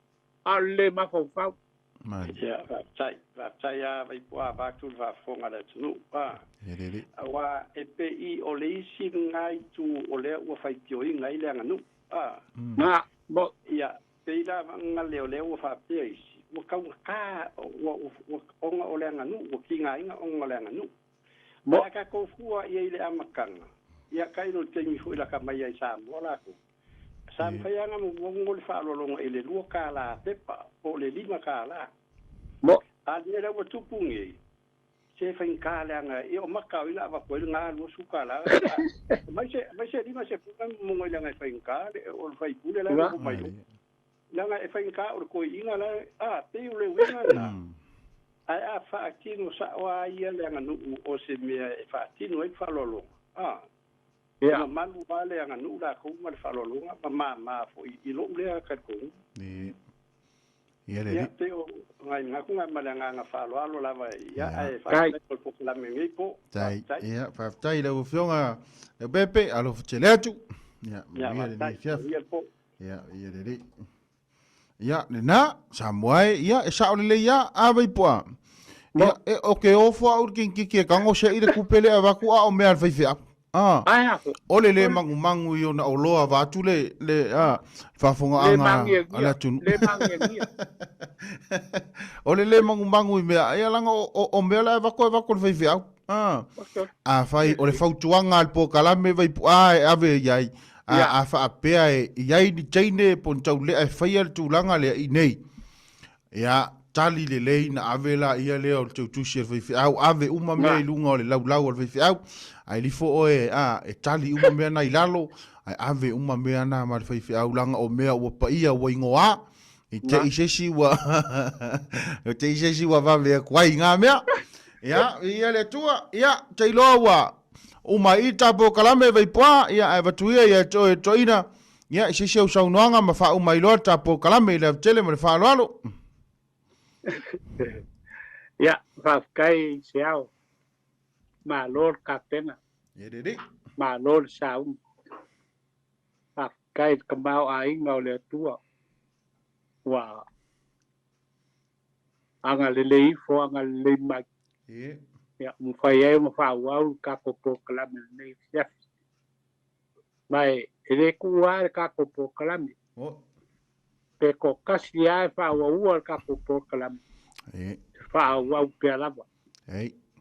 a o le lē mafaufau. Ia, faafetai, faafetai lava Vaipuaa vaeatu le faafofoga a le atunuu. A, aua e pei o le isi lena itu o lea ua faitioina ai le aganuu. A, Na, mo. Ia, pei la vaga lea o lea ua faapea isi, ua taugata, ua, ua, ona o le aganuu, ua tigaina ona o le aganuu. Mo. Ae a tatou fua i ai i le amataga, ia tailo i le taimi foi lata mai ai i Samoa latou, sa mafai lava ona momono le faaaloaloga i le $2 pepa po o le $5. Mo. A le mea la ua tupu nei, se faigata leaga e o maka o ai la avatu ai lena $20. Aumai se, aumai se 50 na momono ai leaga e faigata le, o le faipule la e nofo mai o. Leaga e faigata o le toeaina la e, a, pei o le uiga lena. Ae a faatino sao lava ia le aganuu o se mea e faatino ai le faaaloaloga, a, e mamalu lava le aganuu latou ma le faaaloaloga ma mama foi i lou lea talitonuga. Ia le Ia, alii. pei o nai manatu ma le agaga faaaloalo lava, ia, Ia. ae Faafetai. faafetai mo le polokalame lenei po. Tai, Faafetai. ia, faafetai i lau Afioga Leaupepe, alofa tele atu. Ia, Ia, manuia lenei faafetai. afiafi. Manuia le po. Ia, ia lelei. Ia, lena, Samoa e, ia, e sao lelei ia, a Vaipu'a. Ia, e, o ke ofo au i le kikiki e kago se'i le kupe le avaku a o mea a le faifeau. A, Ai a fo. o le le mangumangu i ona oloa vaatu le, le, a, Le faafogaaga a le magiagia. atunuu. Le magiagia. O le le mangumangu i mea, ia laga o, o, o mea la e avatu e avatu e le faifeau. A, afai o le fautuaga a le polokalame Vaipu'a e ave i ai, a, a faapea e i ai ni teine po o ni taulea e faia le tulaga lea i nei, ia, tali lelei na ave laia lea o le teutusi a le faifeau, ave uma mea i luga o le laulau a le faifeau, ae lifo oe, a, e tali uma mea na i lalo, ae ave uma mea na ma le faifeau, leaga o mea ua paia ua igoa, I te i se isi ua i te i se isi ua vave atu ai i ngā mea. Ia, ia le Atua, ia, te iloa ua uma i ta polokalame Vaipoa, ia, ae avatu ia ia te oe toeaina, ia, i se isi au saunoaga ma faauma ai loa ta polokalame i le autele ma le faaaloalo. Ia, faafetai i se ao. Malo le kapena. Ia lelei. Malo le sauni. Faafetai i le tamaoaiga o le Atua ua agalelei ifo, agalelei mai. Ia, mafai ai ona faaauau le tatou polokalame lenei afiafi. Ma e le tuua lava le tatou polokalame. Pe toatasi lava e faaauaua le tatou polokalame, e faaauau pea lava.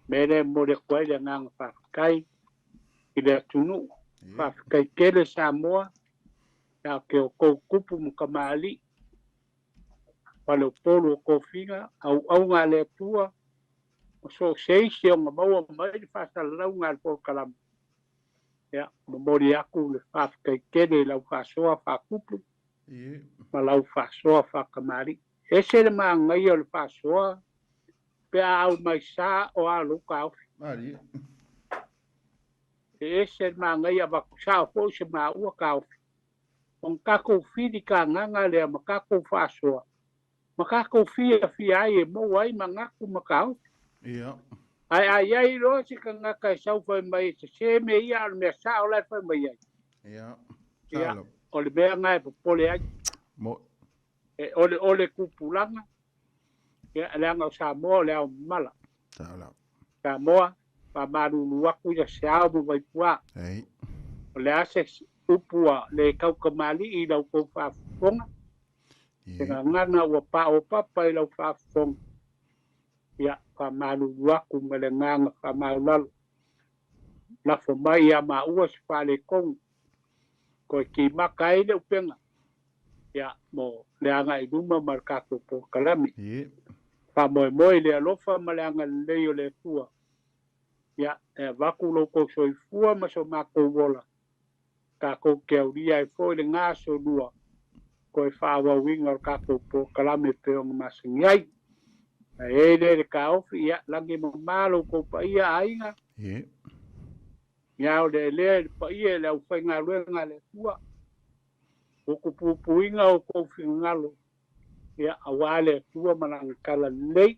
Mea lea e momoli atu ai le agaga faafetai i le atunuu. Faafetai tele Samoa ia te outou tupu ma tamalii, faleupolu o tofiga, auauna a le Atua, ma so o se isi e ona maua mai le faasalalauga a le polokalame. Ia, momoli atu le faafetai tele i lau faasoa faatupu ma lau faasoa faatamalii. E ese le manaia o le faasoa pe a au mai sa o a lou taofi. E ese le manaia avatu sao foi se maua taofi. Ona tatou fili kagaga lea ma tatou faasoa ma tatou fiafia ai e maua ai manatu ma taofi. Ae a i ai loa se tagata e sau fai mai e sese mea ia a o le mea sao la e fai mai ai. Ia, o le mea lena e popole ai. E oleole tupulaga, ia, leaga o Samoa o le ao mamala. Samoa, faamalulu atu ia se ao ma Vaipuā. O le a se upu a le taukamalii i la outou faafofoga, se gagana ua paopapa i lau faafofoga, ia, faamalulu atu ma le agaga faamaualalo. Lafo mai ia maua se faaletonu, toe timata ai le upega, ia, mo le agai i luma ma le tatou polokalame. Faamoemoe i le alofa ma le agalelei o le Atua, ia, e avatu lo outou soifua ma so matou ola, tatou te aulia ai foi le gasolua toe faaauauina o le tatou polokalame pei ona masani ai. Ae i ai lea le taofi, ia, lagi e mama lo outou paia aiga, Ia o le elea i le paia i le aufaigaluega a le Atua, ua kupupuiga o kou finagalo, ia, aua le Atua ma Lana tala lelei,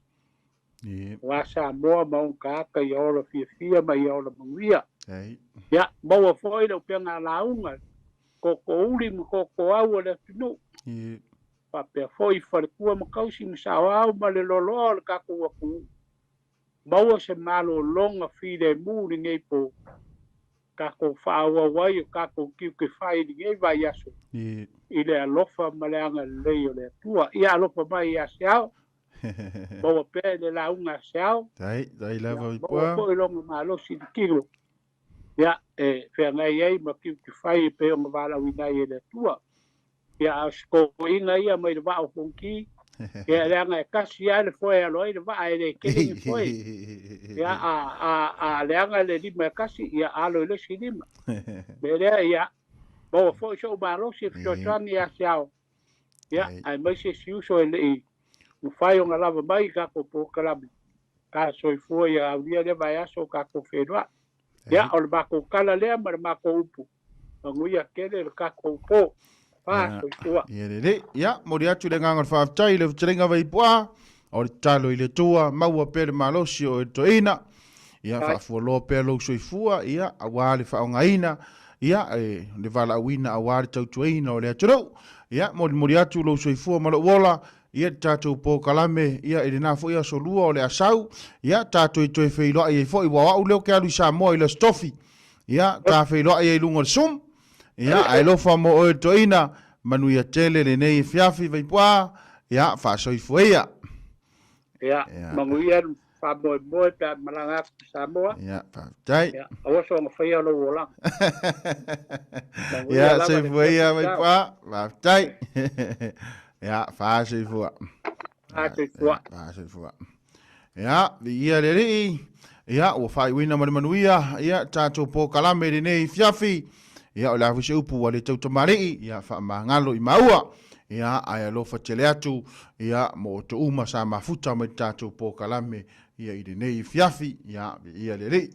aua Samoa ma ona tagata ia ola fiafia ma ia ola manuia. Ia, maua foi le upega a lauga, tootoouli ma tootooau o le atunuu, faapea foi faletua ma tausi ma saoao ma le loaloa o le tatou atunuu. Maua se malologa filemu i lenei po, tatou faaauau ai o tatou tiute fai i lenei vaiaso i le alofa ma le agalelei o le Atua. Ia alofa mai ia Seao, maua pea i le lauga a Seao, ia maua foi lona malosi i le tino, ia e feagai ai ma tiute fai e pei ona valaauina ai e le Atua. Ia, a o se toeaiina ia mai le vaa o Fonoti, ia, leaga e tasi lava le foe e alo ai le vaa, e le tele ni foe. Ia, a, a, a leaga le lima e tasi, ia alo i le isi lima. Mea lea, ia, maua foi sou malosi e fesoasoani ia Seao, ia, aemaise si uso e le i mafai ona lava mai i tatou polokalame, ka soifua ia aulia lea vaiaso o tatou feiloai. Ia, o le matou tala lea ma le matou upu, manuia tele le tatou po. Faasoifua. Ia lelei. Ia, momoli atu le agaga o le faafetai i le fetalaiga Vaipuaa, o le tatalo i le Atua, maua pea le malosi o oe toeaina. Ia, faafualoa pea lou soifua, ia, aua le faaaogaina, ia, e, le valaauina aua le tautuaina o le atunuu. Ia, molimoli atu lou soifua ma lou ola, ia, le tatou polokalame, ia, i lena foi aso lua o le a sau, ia, tatou toe feiloai ai foi, aua o au lea ou te alu i Samoa i le Aso Tofi. Ia, ta feiloai ai i luga o le Zoom. Ia, ae alofa mo oe le toeaina, manuia tele lenei afiafi Vaipuaa, ia, faasoifua ia. Ia, manuia le faamoemoe pe a malaga atu i Samoa. Ia, faafetai. Ia, aua soona faia lou olaga. Manuia Ia, lava le soifua ia afiafi tau. Vaipuaa, faafetai. Ia, faasoifua. Faasoifua. Faasoifua. Ia, viia le Alii. Ia, ua faaiuina ma le manuia, ia, tatou polokalame i lenei afiafi. Ia, o le a foi se upu ua le tautamalii, ia, faamagalo i maua. Ia, ae alofa tele atu, ia, mo outou uma sa mafuta mai le tatou polokalame, ia, i lenei afiafi. Ia, viia le Alii.